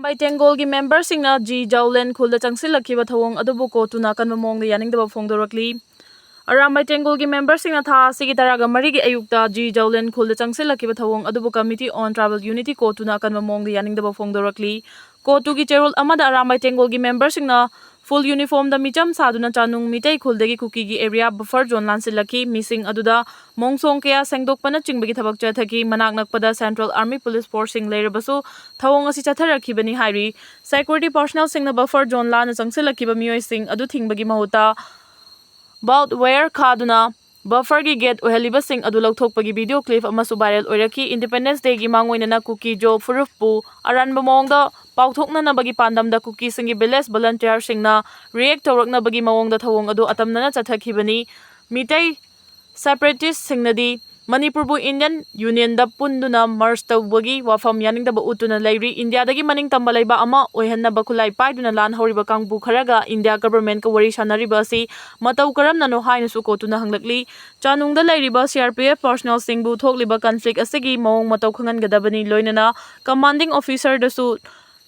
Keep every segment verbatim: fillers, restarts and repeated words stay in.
Arambai ꯇꯦꯡꯒꯣꯜꯒꯤ ꯃꯦꯝꯕꯔꯁꯤꯡꯅ G ꯖꯧꯂꯦꯟ ꯈꯨꯜꯗ ꯆꯪꯁꯤꯜꯂꯛꯈꯤꯕ ꯊꯧꯑꯣꯡ ꯑꯗꯨꯕꯨ ꯀꯣꯇꯨꯅ ꯑꯀꯟꯕ ꯃꯑꯣꯡꯗ ꯌꯥꯅꯤꯡꯗꯕ ꯐꯣꯡꯗꯣꯔꯛꯂꯤ꯫ ꯑꯔꯥꯝꯕꯥꯏ ꯇꯦꯡꯒꯣꯜꯒꯤ ꯃꯦꯝꯕꯔꯁꯤꯡꯅ ꯊꯥ ꯑꯁꯤꯒꯤ ꯇꯔꯥꯒ ꯃꯔꯤꯒꯤ ꯑꯌꯨꯛꯇ ꯖꯤ ꯖꯧꯂꯦꯟ ꯈꯨꯜꯗ ꯆꯪꯁꯤꯜꯂꯛꯈꯤꯕ ꯊꯧꯑꯣꯡ ꯑꯗꯨꯕꯨ Committee on Tribal Unity ꯀꯣꯇꯨꯅ ꯑꯀꯟꯕ ꯃꯑꯣꯡꯗ ꯌꯥꯅꯤꯡꯗꯕ ꯐꯣꯡꯗꯣꯔꯛꯂꯤ꯫ ꯀꯣꯇꯨꯒꯤ ꯆꯦꯔꯣꯜ ꯑꯃꯗ ꯑꯔꯥꯝꯕꯥꯏ ꯇꯦꯡꯒꯣꯜꯒꯤ ꯃꯦꯝꯕꯔꯁꯤꯡꯅ full uniformꯗ ꯃꯤꯆꯝ ꯁꯥꯗꯨꯅ ꯆꯥꯅꯨꯡ ꯃꯤꯇꯩ ꯈꯨꯜꯗꯒꯤ ꯀꯨꯀꯤꯒꯤ area buffer zone ꯂꯥꯟꯁꯤꯜꯂꯛꯈꯤ꯫ ꯃꯤꯁꯤꯡ ꯑꯗꯨꯗ ꯃꯣꯡꯁꯣꯡ ꯀꯌꯥ ꯁꯦꯡꯗꯣꯛꯄꯅꯆꯤꯡꯕꯒꯤ ꯊꯕꯛ ꯆꯠꯊꯈꯤ꯫ ꯃꯅꯥꯛ ꯅꯛꯄꯗ Central Army Police Forceꯁꯤꯡ ꯂꯩꯔꯕꯁꯨ ꯊꯧꯑꯣꯡ ꯑꯁꯤ ꯆꯠꯊꯔꯛꯈꯤꯕꯅꯤ ꯍꯥꯏꯔꯤ꯫ Security personnelꯁꯤꯡꯅ buffer zone ꯂꯥꯟꯅ ꯆꯪꯁꯤꯜꯂꯛꯈꯤꯕ ꯃꯤꯑꯣꯏꯁꯤꯡ ꯑꯗꯨ ꯊꯤꯡꯕꯒꯤ ꯃꯍꯨꯠꯇ barbed wire ꯈꯥꯗꯨꯅ bufferꯒꯤ gate ꯑꯣꯏꯍꯜꯂꯤꯕꯁꯤꯡ ꯑꯗꯨ ꯂꯧꯊꯣꯛꯄꯒꯤ video clip ꯑꯃꯁꯨ viral ꯑꯣꯏꯔꯛꯈꯤ꯫ Independence Dayꯒꯤ ꯃꯥꯡꯑꯣꯏꯅꯅ ꯀꯨꯀꯤ ꯖꯣ ꯐꯨꯔꯨꯞꯄꯨ ꯑꯔꯥꯟꯕ ꯃꯑꯣꯡꯗ ꯄꯥꯎꯊꯣꯛꯅꯅꯕꯒꯤ ꯄꯥꯟꯗꯝꯗ ꯀꯨꯀꯤꯁꯤꯡꯒꯤ village volunteerꯁꯤꯡꯅ react ꯇꯧꯔꯛꯅꯕꯒꯤ ꯃꯑꯣꯡꯗ ꯊꯧꯑꯣꯡ ꯑꯗꯨ ꯑꯇꯝꯅꯅ ꯆꯠꯊꯈꯤꯕꯅꯤ꯫ ꯃꯤꯇꯩ separatistꯁꯤꯡꯅꯗꯤ ꯃꯅꯤꯄꯨꯔꯕꯨ Indian Unionꯗ ꯄꯨꯟꯗꯨꯅ merge ꯇꯧꯕꯒꯤ ꯋꯥꯐꯝ ꯌꯥꯅꯤꯡꯗꯕ ꯎꯠꯇꯨꯅ ꯂꯩꯔꯤ꯫ ꯏꯟꯗꯤꯌꯥꯗꯒꯤ ꯃꯅꯤꯡ ꯇꯝꯕ ꯂꯩꯕꯥꯛ ꯑꯃ ꯑꯣꯏꯍꯟꯅꯕ ꯈꯨꯠꯂꯥꯏ ꯄꯥꯏꯗꯨꯅ ꯂꯥꯟ ꯍꯧꯔꯤꯕ ꯀꯥꯡꯕꯨ ꯈꯔꯒ ꯏꯟꯗꯤꯌꯥ governmentꯀ ꯋꯥꯔꯤ ꯁꯥꯟꯅꯔꯤꯕ ꯑꯁꯤ ꯃꯇꯧ ꯀꯔꯝꯅꯅꯣ ꯍꯥꯏꯅꯁꯨ ꯀꯣꯇꯨꯅ ꯍꯪꯂꯛꯂꯤ꯫ ꯆꯥꯅꯨꯡꯗ ꯂꯩꯔꯤꯕ C R P F personnelꯁꯤꯡꯕꯨ ꯊꯣꯛꯂꯤꯕ conflict ꯑꯁꯤꯒꯤ ꯃꯑꯣꯡ ꯃꯇꯧ ꯈꯪꯍꯟꯒꯗꯕꯅꯤ꯫ ꯂꯣꯏꯅꯅ commanding officerꯗꯁꯨ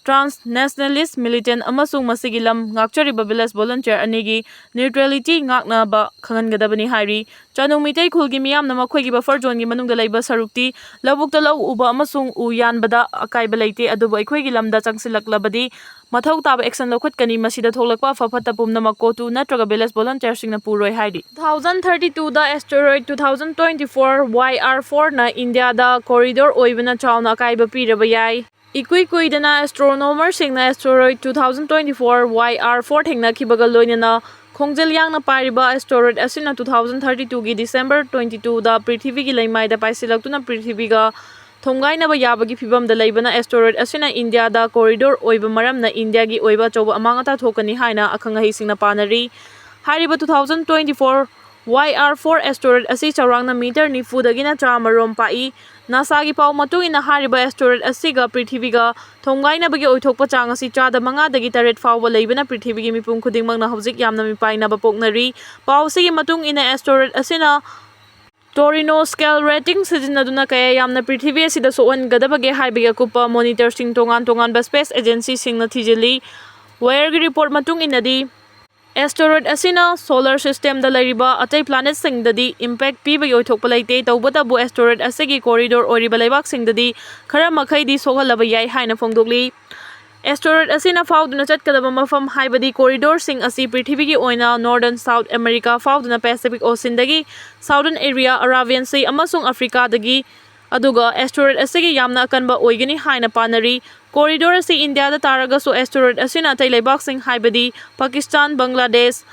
transnationalist militant ꯑꯃꯁꯨꯡ ꯃꯁꯤꯒꯤ ꯂꯝ ꯉꯥꯛꯆꯔꯤꯕ village volunteer ꯑꯅꯤꯒꯤ neutrality ꯉꯥꯛꯅꯕ ꯈꯪꯍꯟꯒꯗꯕꯅꯤ ꯍꯥꯏꯔꯤ꯫ ꯆꯥꯅꯨꯡ ꯃꯤꯇꯩ ꯈꯨꯜꯒꯤ ꯃꯤꯌꯥꯝꯅ ꯃꯈꯣꯏꯒꯤ buffer zoneꯒꯤ ꯃꯅꯨꯡꯗ ꯂꯩꯕ ꯁꯔꯨꯛꯇꯤ ꯂꯧꯕꯨꯛꯇ ꯂꯧ ꯎꯕ ꯑꯃꯁꯨꯡ ꯎ ꯌꯥꯟꯕꯗ ꯑꯀꯥꯏꯕ ꯂꯩꯇꯦ, ꯑꯗꯨꯕꯨ ꯑꯩꯈꯣꯏꯒꯤ ꯂꯝꯗ ꯆꯪꯁꯤꯜꯂꯛꯂꯕꯗꯤ ꯃꯊꯧ ꯇꯥꯕ action ꯂꯧꯈꯠꯀꯅꯤ꯫ ꯃꯁꯤꯗ ꯊꯣꯛꯂꯛꯄ ꯑꯐ ꯐꯠꯇ ꯄꯨꯝꯅꯃꯛ ꯀꯣꯇꯨ ꯅꯠꯇ꯭ꯔꯒ village volunteerꯁꯤꯡꯅ ꯄꯨꯔꯣꯏ ꯍꯥꯏꯔꯤ꯫ Two thousand thirty twoꯗ asteroid two thousand twenty four Y R fourꯅ ꯏꯟꯗꯤꯌꯥꯗ corridor ꯑꯣꯏꯕꯅ ꯆꯥꯎꯅ ꯑꯀꯥꯏꯕ ꯄꯤꯔꯕ ꯌꯥꯏ꯫ ꯏꯀꯨꯏ ꯀꯨꯏꯗꯅ astronomerꯁꯤꯡꯅ asteroid two thousand twenty four Y R four ꯊꯦꯡꯅꯈꯤꯕꯒ ꯂꯣꯏꯅꯅ ꯈꯣꯡꯖꯦꯜ ꯌꯥꯡꯅ ꯄꯥꯏꯔꯤꯕ asteroid ꯑꯁꯤꯅ two thousand thirty twoꯒꯤ December twenty twoꯗ ꯄ꯭ꯔꯤꯊꯤꯕꯤꯒꯤ ꯂꯩꯃꯥꯏꯗ ꯄꯥꯏꯁꯤꯜꯂꯛꯇꯨꯅ ꯄ꯭ꯔꯤꯊꯤꯕꯤꯒ ꯊꯣꯡꯒꯥꯏꯅꯕ ꯌꯥꯕꯒꯤ ꯐꯤꯚꯝꯗ ꯂꯩꯕꯅ asteroid ꯑꯁꯤꯅ ꯏꯟꯗꯤꯌꯥꯗ corridor ꯑꯣꯏꯕ ꯃꯔꯝꯅ ꯏꯟꯗꯤꯌꯥꯒꯤ ꯑꯣꯏꯕ ꯑꯆꯧꯕ ꯑꯃꯥꯡ ꯑꯇꯥ ꯊꯣꯛꯀꯅꯤ ꯍꯥꯏꯅ ꯑꯈꯪ ꯑꯍꯩꯁꯤꯡꯅ ꯄꯥꯅꯔꯤ꯫ ꯍꯥꯏꯔꯤꯕ two thousand twenty four Y R four asteroid ꯑꯁꯤ ꯆꯥꯎꯔꯥꯛꯅ meter ꯅꯤꯐꯨꯗꯒꯤꯅ ꯇꯔꯥꯃꯔꯣꯝ ꯄꯥꯛꯏ꯫ NASAꯒꯤ ꯄꯥꯎ ꯃꯇꯨꯡ ꯏꯟꯅ ꯍꯥꯏꯔꯤꯕ asteroid ꯑꯁꯤꯒ ꯄ꯭ꯔꯤꯊꯤꯕꯤꯒ ꯊꯣꯡꯒꯥꯏꯅꯕꯒꯤ ꯑꯣꯏꯊꯣꯛꯄ ꯆꯥꯡ ꯑꯁꯤ ꯆꯥꯗ ꯃꯉꯥꯗꯒꯤ ꯇꯔꯦꯠ ꯐꯥꯎꯕ ꯂꯩꯕꯅ ꯄ꯭ꯔꯤꯊꯤꯕꯤꯒꯤ ꯃꯤꯄꯨꯝ ꯈꯨꯗꯤꯡꯃꯛꯅ ꯍꯧꯖꯤꯛ ꯌꯥꯝꯅ ꯃꯤꯄꯥꯏꯅꯕ ꯄꯣꯛꯅꯔꯤ꯫ ꯄꯥꯎ ꯑꯁꯤꯒꯤ ꯃꯇꯨꯡ ꯏꯟꯅ asteroid ꯑꯁꯤꯅ Torino scale rating ꯁꯤꯖꯤꯟꯅꯗꯨꯅ ꯀꯌꯥ ꯌꯥꯝꯅ ꯄ꯭ꯔꯤꯊꯤꯕꯤ ꯑꯁꯤꯗ ꯁꯣꯛꯍꯟꯒꯗꯕꯒꯦ ꯍꯥꯏꯕꯒꯤ ꯑꯀꯨꯞꯄ ꯃꯣꯅꯤꯇꯔꯁꯤꯡ ꯇꯣꯉꯥꯟ ꯇꯣꯉꯥꯟꯕ ꯁ꯭ꯄꯦꯁ ꯑꯦꯖꯦꯟꯁꯤꯁꯤꯡꯅ ꯊꯤꯖꯤꯜꯂꯤ꯫ Wiredꯒꯤ ꯔꯤꯄꯣꯔꯠ ꯃꯇꯨꯡ ꯏꯟꯅꯗꯤ, ꯑꯦꯁꯇꯦꯔꯣꯏꯗ ꯑꯁꯤꯅ ꯁꯣꯂꯔ ꯁꯤꯁꯇꯦꯝꯗ ꯂꯩꯔꯤꯕ ꯑꯇꯩ ꯄ꯭ꯂꯥꯅꯦꯠꯁꯤꯡꯗꯗꯤ ꯏꯝꯄꯦꯛ ꯄꯤꯕꯒꯤ ꯑꯣꯏꯊꯣꯛꯄ ꯂꯩꯇꯦ꯫ ꯇꯧꯕꯇꯕꯨ ꯑꯦꯁꯇꯦꯔꯣꯏꯗ ꯑꯁꯤꯒꯤ ꯀꯣꯔꯤꯗꯣꯔ ꯑꯣꯏꯔꯤꯕ ꯂꯩꯕꯥꯛꯁꯤꯡꯗꯗꯤ ꯈꯔ ꯃꯈꯩꯗꯤ ꯁꯣꯛꯍꯜꯂꯕ ꯌꯥꯏ ꯍꯥꯏꯅ ꯐꯣꯡꯗꯣꯛꯂꯤ꯫ ꯑꯦꯁꯇꯦꯔꯣꯏꯗ ꯑꯁꯤꯅ ꯐꯥꯎꯗꯨꯅ ꯆꯠꯀꯗꯕ ꯃꯐꯝ, ꯍꯥꯏꯕꯗꯤ ꯀꯣꯔꯤꯗꯣꯔꯁꯤꯡ ꯑꯁꯤ ꯄ꯭ꯔꯤꯊꯤꯕꯤꯒꯤ ꯑꯣꯏꯅ Northern South America ꯐꯥꯎꯗꯨꯅ Pacific Oceanꯗꯒꯤ Southern Area, Arabian Sea ꯑꯃꯁꯨꯡ ꯑꯐ꯭ꯔꯤꯀꯥꯗꯒꯤ, ꯑꯗꯨꯒ ꯑꯦꯁꯇꯦꯔꯣꯏꯗ ꯑꯁꯤꯒꯤ ꯌꯥꯝꯅ ꯑꯀꯟꯕ ꯑꯣꯏꯒꯅꯤ ꯍꯥꯏꯅ ꯄꯥꯅꯔꯤ꯫ ꯀꯣꯔꯤꯗꯣꯔ ꯑꯁꯤ ꯏꯟꯗꯤꯌꯥꯗ ꯇꯥꯔꯒꯁꯨ ꯑꯦꯁꯇꯦꯔꯣꯏꯗ ꯑꯁꯤꯅ ꯑꯇꯩ ꯂꯩꯕꯥꯛꯁꯤꯡ, ꯍꯥꯏꯕꯗꯤ ꯄꯥꯀꯤꯁꯇꯥꯟ, ꯕꯪꯒ꯭ꯂꯥꯗꯦꯁ,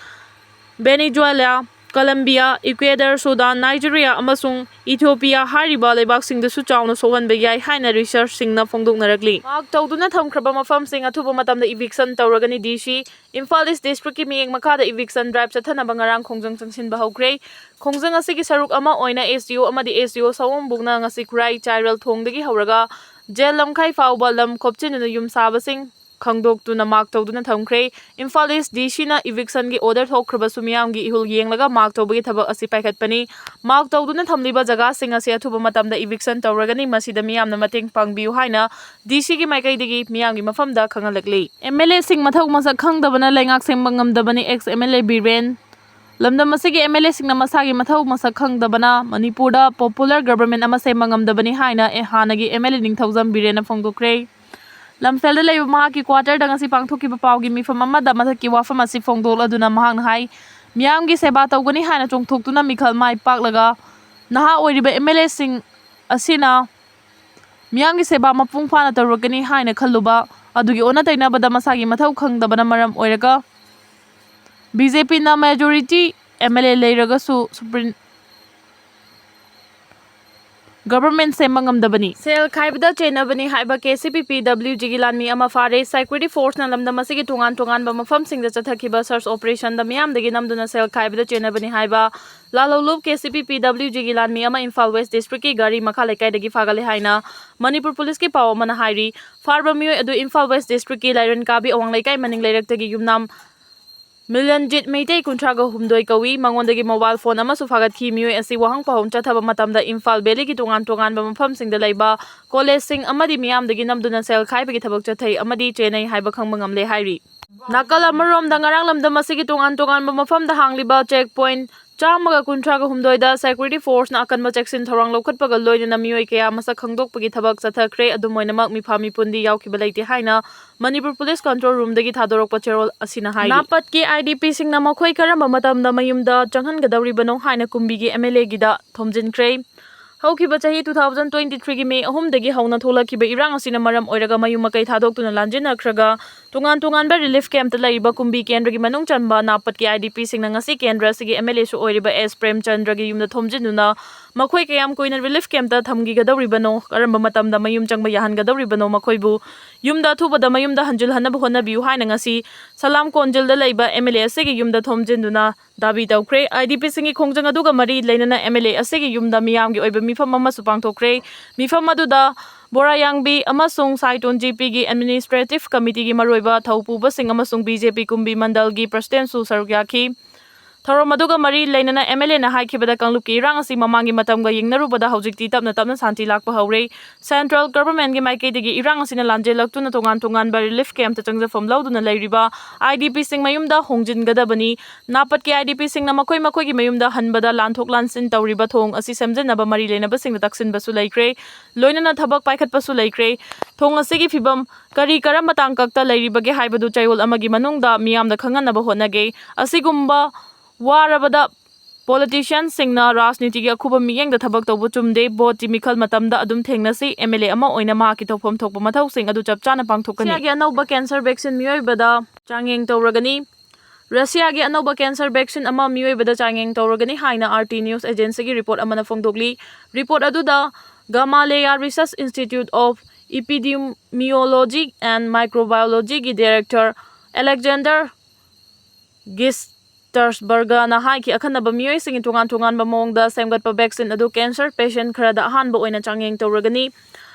ꯚꯦꯅꯤꯖꯨꯋꯦꯂꯥ, ꯀꯂꯝꯕꯤꯌꯥ, ꯏꯀ꯭ꯋꯦꯗꯔ, ꯁꯨꯗꯥꯟ, ꯅꯥꯏꯖꯦꯔꯤꯌꯥ ꯑꯃꯁꯨꯡ ꯏꯊꯤꯑꯣꯄꯤꯌꯥ ꯍꯥꯏꯔꯤꯕ ꯂꯩꯕꯥꯛꯁꯤꯡꯗꯁꯨ ꯆꯥꯎꯅ ꯁꯣꯛꯍꯟꯕ ꯌꯥꯏ ꯍꯥꯏꯅ ꯔꯤꯁꯔꯆꯁꯤꯡꯅ ꯐꯣꯡꯗꯣꯛꯅꯔꯛꯂꯤ꯫ ꯃꯥꯔꯛ ꯇꯧꯗꯨꯅ ꯊꯝꯈ꯭ꯔꯕ ꯃꯐꯝꯁꯤꯡ ꯑꯊꯨꯕ ꯃꯇꯝꯗ ꯏꯚꯤꯛꯁꯟ ꯇꯧꯔꯒꯅꯤ꯫ ꯗꯤ ꯁꯤ ꯏꯝꯐꯥꯜ ꯏꯁ ꯗꯤꯁꯇ꯭ꯔꯤꯛꯀꯤ ꯃꯤꯠꯌꯦꯡ ꯃꯈꯥꯗ ꯏꯚꯤꯛꯁꯟ ꯗ꯭ꯔꯥꯏꯚ ꯆꯠꯊꯅꯕ ꯉꯔꯥꯡ ꯈꯣꯡꯖꯪ ꯆꯪꯁꯤꯟꯕ ꯍꯧꯈ꯭ꯔꯦ꯫ ꯈꯣꯡꯖꯪ ꯑꯁꯤꯒꯤ ꯁꯔꯨꯛ ꯑꯃ ꯑꯣꯏꯅ ꯑꯦꯁ ꯗꯤ ꯑꯣ ꯑꯃꯗꯤ ꯑꯦꯁ ꯗꯤ ꯑꯣ ꯁꯑꯣꯝꯕꯨꯡꯅ ꯉꯁꯤ ꯈꯨꯔꯥꯏ ꯆꯥꯏꯔꯦꯜ ꯊꯣꯡꯗꯒꯤ ꯍꯧꯔꯒ ꯖꯦꯜ ꯂꯝꯈꯥꯏ ꯐꯥꯎꯕ ꯂꯝ ꯈꯣꯞꯆꯤꯟꯗꯨꯅ ꯌꯨꯝ ꯁꯥꯕꯁꯤꯡ ꯈꯪꯗꯣꯛꯇꯨꯅ ꯃꯥꯔꯛ ꯇꯧꯗꯨꯅ ꯊꯝꯈ꯭ꯔꯦ꯫ ꯏꯝꯐꯥꯜ ꯏꯁ ꯗꯤ ꯁꯤꯅ ꯏꯚꯤꯛꯁꯟꯒꯤ ꯑꯣꯔꯗꯔ ꯊꯣꯛꯈ꯭ꯔꯕꯁꯨ ꯃꯤꯌꯥꯝꯒꯤ ꯏꯍꯨꯜ ꯌꯦꯡꯂꯒ ꯃꯥꯔꯛ ꯇꯧꯕꯒꯤ ꯊꯕꯛ ꯑꯁꯤ ꯄꯥꯏꯈꯠꯄꯅꯤ꯫ ꯃꯥꯔꯛ ꯇꯧꯗꯨꯅ ꯊꯝꯂꯤꯕ ꯖꯒꯥꯁꯤꯡ ꯑꯁꯤ ꯑꯊꯨꯕ ꯃꯇꯝꯗ ꯏꯚꯤꯛꯁꯟ ꯇꯧꯔꯒꯅꯤ꯫ ꯃꯁꯤꯗ ꯃꯤꯌꯥꯝꯅ ꯃꯇꯦꯡ ꯄꯥꯡꯕꯤꯌꯨ ꯍꯥꯏꯅ ꯗꯤ ꯁꯤꯒꯤ ꯃꯥꯏꯀꯩꯗꯒꯤ ꯃꯤꯌꯥꯝꯒꯤ ꯃꯐꯝꯗ ꯈꯪꯍꯜꯂꯛꯂꯤ꯫ ꯑꯦꯝ ꯑꯦꯜ ꯑꯦꯁꯤꯡ ꯃꯊꯧ ꯃꯁꯛ ꯈꯪꯗꯕꯅ ꯂꯩꯉꯥꯛ ꯁꯦꯝꯕ ꯉꯝꯗꯕꯅꯤ, ex M L A Biren. ꯂꯝꯗꯝ ꯑꯁꯤꯒꯤ ꯑꯦꯝ ꯑꯦꯜ ꯑꯦꯁꯤꯡꯅ ꯃꯁꯥꯒꯤ ꯃꯊꯧ ꯃꯁꯛ ꯈꯪꯗꯕꯅ ꯃꯅꯤꯄꯨꯔꯗ ꯄꯣꯄꯨꯂꯔ ꯒꯕꯔꯟꯃꯦꯟ ꯑꯃ ꯁꯦꯝꯕ ꯉꯝꯗꯕꯅꯤ ꯍꯥꯏꯅ ꯑꯦ ꯍꯥꯟꯅꯒꯤ ꯑꯦꯝ ꯑꯦꯜ ꯑꯦ ꯅꯤꯡꯊꯧꯖꯝ ꯕꯤꯔꯦꯟꯅ ꯐꯣꯡꯗꯣꯛꯈ꯭ꯔꯦ꯫ ꯂꯝꯐꯦꯜꯗ ꯂꯩꯕ ꯃꯍꯥꯛꯀꯤ ꯀ꯭ꯋꯥꯇꯔꯗ ꯉꯁꯤ ꯄꯥꯡꯊꯣꯛꯈꯤꯕ ꯄꯥꯎꯒꯤ ꯃꯤꯐꯝ ꯑꯃꯗ ꯃꯊꯛꯀꯤ ꯋꯥꯐꯝ ꯑꯁꯤ ꯐꯣꯡꯗꯣꯛꯂꯗꯨꯅ ꯃꯍꯥꯛꯅ ꯍꯥꯏ, ꯃꯤꯌꯥꯝꯒꯤ ꯁꯦꯕꯥ ꯇꯧꯒꯅꯤ ꯍꯥꯏꯅ ꯆꯣꯡꯊꯣꯛꯇꯨꯅ ꯃꯤꯈꯜ ꯃꯥꯏ ꯄꯥꯛꯂꯒ ꯅꯍꯥ ꯑꯣꯏꯔꯤꯕ ꯑꯦꯝ ꯑꯦꯜ ꯑꯦꯁꯤꯡ ꯑꯁꯤꯅ ꯃꯤꯌꯥꯝꯒꯤ ꯁꯦꯕꯥ ꯃꯄꯨꯡ ꯐꯥꯅ ꯇꯧꯔꯛꯀꯅꯤ ꯍꯥꯏꯅ ꯈꯜꯂꯨꯕ ꯑꯗꯨꯒꯤ ꯑꯣꯟꯅ ꯇꯩꯅꯕꯗ ꯃꯁꯥꯒꯤ ꯃꯊꯧ ꯈꯪꯗꯕꯅ ꯃꯔꯝ ꯑꯣꯏꯔꯒ ꯕꯤ ꯖꯦ ꯄꯤꯅ ꯃꯦꯖꯣꯔꯤꯇꯤ ꯑꯦꯝ ꯑꯦꯜ ꯑꯦ ꯂꯩꯔꯒꯁꯨ ꯁꯨꯄ꯭ꯔꯤꯝ ꯒꯕꯔꯟꯃꯦꯟ ꯁꯦꯝꯕ ꯉꯝꯗꯕꯅꯤ꯫ ꯁꯦꯜ ꯈꯥꯏꯕꯗ ꯆꯦꯟꯅꯕꯅꯤ ꯍꯥꯏꯕ ꯀꯦ ꯁꯤ ꯄꯤ ꯄꯤ ꯗꯕ꯭ꯂꯤꯎ ꯖꯤꯒꯤ ꯂꯥꯟꯃꯤ ꯑꯃ ꯐꯥꯔꯦ꯫ ꯁꯦꯀ꯭ꯌꯨꯔꯤꯇꯤ ꯐꯣꯔꯁꯅ ꯂꯝꯗꯝ ꯑꯁꯤꯒꯤ ꯇꯣꯉꯥꯟ ꯇꯣꯉꯥꯟꯕ ꯃꯐꯝꯁꯤꯡꯗ ꯆꯠꯊꯈꯤꯕ ꯁꯔꯆ ꯑꯣꯄꯔꯦꯁꯟꯗ ꯃꯤꯌꯥꯝꯗꯒꯤ ꯅꯝꯗꯨꯅ ꯁꯦꯜ ꯈꯥꯏꯕꯗ ꯆꯦꯟꯅꯕꯅꯤ ꯍꯥꯏꯕ ꯂꯥꯜꯍꯧꯂꯨꯞ ꯀꯦ ꯁꯤ ꯄꯤ ꯄꯤ ꯗꯕ꯭ꯂꯤꯎ ꯖꯤꯒꯤ ꯂꯥꯟꯃꯤ ꯑꯃ ꯏꯝꯐꯥꯜ ꯋꯦꯁ ꯗꯤꯁꯇ꯭ꯔꯤꯛꯀꯤ ꯒꯥꯔꯤ ꯃꯈꯥ ꯂꯩꯀꯥꯏꯗꯒꯤ ꯐꯥꯒꯠꯂꯦ ꯍꯥꯏꯅ ꯃꯅꯤꯄꯨꯔ ꯄꯨꯂꯤꯁꯀꯤ ꯄꯥꯎ ꯑꯃꯅ ꯍꯥꯏꯔꯤ꯫ ꯐꯥꯔꯕ ꯃꯤꯑꯣꯏ ꯑꯗꯨ ꯏꯝꯐꯥꯜ ꯋꯦꯁ ꯗꯤꯁꯇ꯭ꯔꯤꯛꯀꯤ ꯂꯥꯏꯔꯦꯟ ꯀꯥꯕꯤ ꯑꯋꯥꯡ ꯂꯩꯀꯥꯏ ꯃꯅꯤꯡ ꯂꯩꯔꯛꯇꯒꯤ ꯌꯨꯝꯅꯥꯝ ꯃꯤꯂꯟꯖꯤꯠ ꯃꯩꯇꯩ, ꯀꯨꯟꯊ꯭ꯔꯥꯒ ꯍꯨꯝꯗꯣꯏ ꯀꯧꯏ꯫ ꯃꯉꯣꯟꯗꯒꯤ ꯃꯣꯕꯥꯏꯜ ꯐꯣꯟ ꯑꯃꯁꯨ ꯐꯥꯒꯠꯈꯤ꯫ ꯃꯤꯑꯣꯏ ꯑꯁꯤ ꯋꯥꯍꯪ ꯄꯥꯎꯍꯨꯝ ꯆꯠꯊꯕ ꯃꯇꯝꯗ ꯏꯝꯐꯥꯜ ꯚꯦꯂꯤꯒꯤ ꯇꯣꯉꯥꯟ ꯇꯣꯉꯥꯟꯕ ꯃꯐꯝꯁꯤꯡꯗ ꯂꯩꯕ ꯀꯣꯂꯦꯖꯁꯤꯡ ꯑꯃꯗꯤ ꯃꯤꯌꯥꯝꯗꯒꯤ ꯅꯝꯗꯨꯅ ꯁꯦꯜ ꯈꯥꯏꯕꯒꯤ ꯊꯕꯛ ꯆꯠꯊꯩ ꯑꯃꯗꯤ ꯆꯦꯟꯅꯩ ꯍꯥꯏꯕ ꯈꯪꯕ ꯉꯝꯂꯦ ꯍꯥꯏꯔꯤ꯫ ꯅꯥꯀꯜ ꯑꯃꯔꯣꯝꯗ, ꯉꯔꯥꯡ ꯂꯝꯗꯝ ꯑꯁꯤꯒꯤ ꯇꯣꯉꯥꯟ ꯇꯣꯉꯥꯟꯕ ꯃꯐꯝꯗ ꯍꯥꯡꯂꯤꯕ ꯆꯦꯛ ꯄꯣꯏꯟꯠ ꯆꯥꯝꯃꯒ ꯀꯨꯟꯊ꯭ꯔꯥꯒ ꯍꯨꯝꯗꯣꯏꯗ ꯁꯦꯀ꯭ꯌꯨꯔꯤꯇꯤ ꯐꯣꯔꯁꯅ ꯑꯀꯟꯕ ꯆꯦꯛꯁꯤꯟ ꯊꯧꯔꯥꯡ ꯂꯧꯈꯠꯄꯒ ꯂꯣꯏꯅꯅ ꯃꯤꯑꯣꯏ ꯀꯌꯥ ꯃꯁꯛ ꯈꯪꯗꯣꯛꯄꯒꯤ ꯊꯕꯛ ꯆꯠꯊꯈ꯭ꯔꯦ꯫ ꯑꯗꯨꯝ ꯑꯣꯏꯅꯃꯛ, ꯃꯤꯐꯥ ꯃꯤꯄꯨꯟꯗꯤ ꯌꯥꯎꯈꯤꯕ ꯂꯩꯇꯦ ꯍꯥꯏꯅ ꯃꯅꯤꯄꯨꯔ ꯄꯨꯂꯤꯁ ꯀꯟꯇ꯭ꯔꯣꯜ ꯔꯨꯝꯗꯒꯤ ꯊꯥꯗꯣꯔꯛꯄ ꯆꯦꯔꯣꯜ ꯑꯁꯤꯅ ꯍꯥꯏꯔꯤ꯫ ꯅꯥꯄꯠꯀꯤ IDPꯁꯤꯡꯅ ꯃꯈꯣꯏ ꯀꯔꯝꯕ ꯃꯇꯝꯗ ꯃꯌꯨꯝꯗ ꯆꯪꯍꯟꯒꯗꯧꯔꯤꯕꯅꯣ ꯍꯥꯏꯅ ꯀꯨꯝꯕꯤꯒꯤ MLAꯒꯤꯗ ꯊꯣꯝꯖꯤꯟꯈ꯭ꯔꯦ꯫ ꯍꯧꯈꯤꯕ ꯆꯍꯤ two thousand twenty threeꯒꯤ May ꯑꯍꯨꯝꯗꯒꯤ ꯍꯧꯅ ꯊꯣꯛꯂꯛꯈꯤꯕ ꯏꯔꯥꯡ ꯑꯁꯤꯅ ꯃꯔꯝ ꯑꯣꯏꯔꯒ ꯃꯌꯨꯝ ꯃꯀꯩ ꯊꯥꯗꯣꯛꯇꯨꯅ ꯂꯥꯟꯖꯤꯟꯅꯈ꯭ꯔꯒ, ꯇꯣꯉꯥꯟ ꯇꯣꯉꯥꯟꯕ ꯔꯤꯂꯤꯐ ꯀꯦꯝꯞꯇ ꯂꯩꯔꯤꯕ ꯀꯨꯝꯕꯤ ꯀꯦꯟꯗ꯭ꯔꯒꯤ ꯃꯅꯨꯡ ꯆꯟꯕ ꯅꯥꯄꯠꯀꯤ IDPꯁꯤꯡꯅ ꯉꯁꯤ ꯀꯦꯟꯗ꯭ꯔ ꯑꯁꯤꯒꯤ MLAꯁꯨ ꯑꯣꯏꯔꯤꯕ ꯑꯦꯁ ꯄ꯭ꯔꯦꯝꯆꯟꯗ꯭ꯔꯒꯤ ꯌꯨꯝꯗ ꯊꯣꯝꯖꯤꯟꯗꯨꯅ ꯃꯈꯣꯏ ꯀꯌꯥꯝ ꯀꯨꯏꯅ ꯔꯤꯂꯤꯐ ꯀꯦꯝꯞꯇ ꯊꯝꯈꯤꯒꯗꯧꯔꯤꯕꯅꯣ, ꯀꯔꯝꯕ ꯃꯇꯝꯗ ꯃꯌꯨꯝ ꯆꯪꯕ ꯌꯥꯍꯟꯒꯗꯧꯔꯤꯕꯅꯣ, ꯃꯈꯣꯏꯕꯨ ꯌꯨꯝꯗ ꯑꯊꯨꯕꯗ ꯃꯌꯨꯝꯗ ꯍꯟꯖꯤꯜꯍꯟꯅꯕ ꯍꯣꯠꯅꯕꯤꯌꯨ ꯍꯥꯏꯅ ꯉꯁꯤ ꯁꯂꯥꯝ ꯀꯣꯟꯖꯤꯜꯗ ꯂꯩꯕ MLA ꯑꯁꯤꯒꯤ ꯌꯨꯝꯗ ꯊꯣꯝꯖꯤꯟꯗꯨꯅ ꯗꯥꯕꯤ ꯇꯧꯈ꯭ꯔꯦ꯫ IDPꯁꯤꯡꯒꯤ ꯈꯣꯡꯖꯪ ꯑꯗꯨꯒ ꯃꯔꯤ ꯂꯩꯅꯅ MLA ꯑꯁꯤꯒꯤ ꯌꯨꯝꯗ ꯃꯤꯌꯥꯝꯒꯤ ꯑꯣꯏꯕ ꯃꯤꯐꯝ ꯑꯃꯁꯨ ꯄꯥꯡꯊꯣꯛꯈ꯭ꯔꯦ꯫ ꯃꯤꯐꯝ ꯑꯗꯨꯗ ꯕꯣꯔꯥꯌꯥꯡꯕꯤ ꯑꯃꯁꯨꯡ ꯁꯥꯏꯇꯣꯟ GPꯒꯤ Administrative Committeeꯒꯤ ꯃꯔꯨꯑꯣꯏꯕ ꯊꯧꯄꯨꯕꯁꯤꯡ ꯑꯃꯁꯨꯡ BJP ꯀꯨꯝꯕꯤ ꯃꯟꯗꯜꯒꯤ ꯄ꯭ꯔꯁꯤꯗꯦꯟꯠꯁꯨ ꯁꯔꯨꯛ ꯌꯥꯈꯤ꯫ ꯊꯧꯔꯝ ꯑꯗꯨꯒ ꯃꯔꯤ ꯂꯩꯅꯅ MLAꯅ ꯍꯥꯏꯈꯤꯕꯗ, ꯀꯥꯡꯂꯨꯞꯀꯤ ꯏꯔꯥꯡ ꯑꯁꯤ ꯃꯃꯥꯡꯒꯤ ꯃꯇꯝꯒ ꯌꯦꯡꯅꯔꯨꯕꯗ ꯍꯧꯖꯤꯛꯇꯤ ꯇꯞꯅ ꯇꯞꯅ ꯁꯥꯟꯇꯤ ꯂꯥꯛꯄ ꯍꯧꯔꯦ꯫ Central Governmentꯀꯤ ꯃꯥꯏꯀꯩꯗꯒꯤ ꯏꯔꯥꯡ ꯑꯁꯤꯅ ꯂꯥꯟꯖꯦꯜꯂꯛꯇꯨꯅ ꯇꯣꯉꯥꯟ ꯇꯣꯉꯥꯟꯕ ꯔꯤꯂꯤꯐ ꯀꯦꯝꯞꯇ ꯆꯪꯖꯐꯝ ꯂꯧꯗꯨꯅ ꯂꯩꯔꯤꯕ IDPꯁꯤꯡ ꯃꯌꯨꯝꯗ ꯍꯣꯡꯖꯤꯟꯒꯗꯕꯅꯤ꯫ ꯅꯥꯄꯠꯀꯤ IDPꯁꯤꯡꯅ ꯃꯈꯣꯏ ꯃꯈꯣꯏꯒꯤ ꯃꯌꯨꯝꯗ ꯍꯟꯕꯗ ꯂꯥꯟꯊꯣꯛ ꯂꯥꯟꯁꯤꯟ ꯇꯧꯔꯤꯕ ꯊꯣꯡ ꯑꯁꯤ ꯁꯦꯝꯖꯤꯟꯅꯕ ꯃꯔꯤ ꯂꯩꯅꯕꯁꯤꯡꯗ ꯇꯛꯁꯤꯟꯕꯁꯨ ꯂꯩꯈ꯭ꯔꯦ꯫ ꯂꯣꯏꯅꯅ ꯊꯕꯛ ꯄꯥꯏꯈꯠꯄꯁꯨ ꯂꯩꯈ꯭ꯔꯦ꯫ ꯊꯣꯡ ꯑꯁꯤꯒꯤ ꯐꯤꯕꯝ ꯀꯔꯤ ꯀꯔꯝꯕ ꯇꯥꯡꯀꯛꯇ ꯂꯩꯔꯤꯕꯒꯦ ꯍꯥꯏꯕꯗꯨ ꯆꯌꯣꯜ ꯑꯃꯒꯤ ꯃꯅꯨꯡꯗ ꯃꯤꯌꯥꯝꯗ ꯈꯪꯍꯟꯅꯕ ꯍꯣꯠꯅꯒꯦ꯫ ꯑꯁꯤꯒꯨꯝꯕ ꯋꯥꯔꯕꯗ ꯄꯣꯂꯤꯇꯤꯁꯤꯌꯟꯁꯤꯡꯅ ꯔꯥꯖꯅꯤꯇꯤꯒꯤ ꯑꯈꯨꯕ ꯃꯤꯠꯌꯦꯡꯗ ꯊꯕꯛ ꯇꯧꯕ ꯆꯨꯝꯗꯦ꯫ ꯚꯣꯠꯀꯤ ꯃꯤꯈꯜ ꯃꯇꯝꯗ ꯑꯗꯨꯝ ꯊꯦꯡꯅꯁꯤ꯫ MLA ꯑꯃ ꯑꯣꯏꯅ ꯃꯍꯥꯛꯀꯤ ꯇꯧꯐꯝ ꯊꯣꯛꯄ ꯃꯊꯧꯁꯤꯡ ꯑꯗꯨ ꯆꯞ ꯆꯥꯅ ꯄꯥꯡꯊꯣꯛꯀꯅꯤ꯫ ꯔꯁꯤꯌꯥꯒꯤ ꯑꯅꯧꯕ ꯀꯦꯟꯁꯔ ꯚꯦꯛꯁꯤꯟ ꯃꯤꯑꯣꯏꯕꯗ ꯆꯥꯡꯌꯦꯡ ꯇꯧꯔꯒꯅꯤ꯫ ꯔꯁꯤꯌꯥꯒꯤ ꯑꯅꯧꯕ ꯀꯦꯟꯁꯔ ꯚꯦꯛꯁꯤꯟ ꯑꯃ ꯃꯤꯑꯣꯏꯕꯗ ꯆꯥꯡꯌꯦꯡ ꯇꯧꯔꯒꯅꯤ ꯍꯥꯏꯅ RT News Agencyꯒꯤ ꯔꯤꯄꯣꯔꯠ ꯑꯃꯅ ꯐꯣꯡꯗꯣꯛꯂꯤ꯫ ꯔꯤꯄꯣꯔꯠ ꯑꯗꯨꯗ Gamaleya Research Institute of Epidemiology and Microbiologyꯒꯤ director Alexander Gistersbergꯅ ꯍꯥꯏꯈꯤ, ꯑꯈꯟꯅꯕ ꯃꯤꯑꯣꯏꯁꯤꯡꯒꯤ ꯇꯣꯉꯥꯟ ꯇꯣꯉꯥꯟꯕ ꯃꯑꯣꯡꯗ ꯁꯦꯝꯒꯠꯄ ꯚꯦꯛꯁꯤꯟ ꯑꯗꯨ ꯀꯦꯟꯁꯔ ꯄꯦꯁꯦꯟꯠ ꯈꯔꯗ ꯑꯍꯥꯟꯕ ꯑꯣꯏꯅ ꯆꯥꯡꯌꯦꯡ ꯇꯧꯔꯒꯅꯤ꯫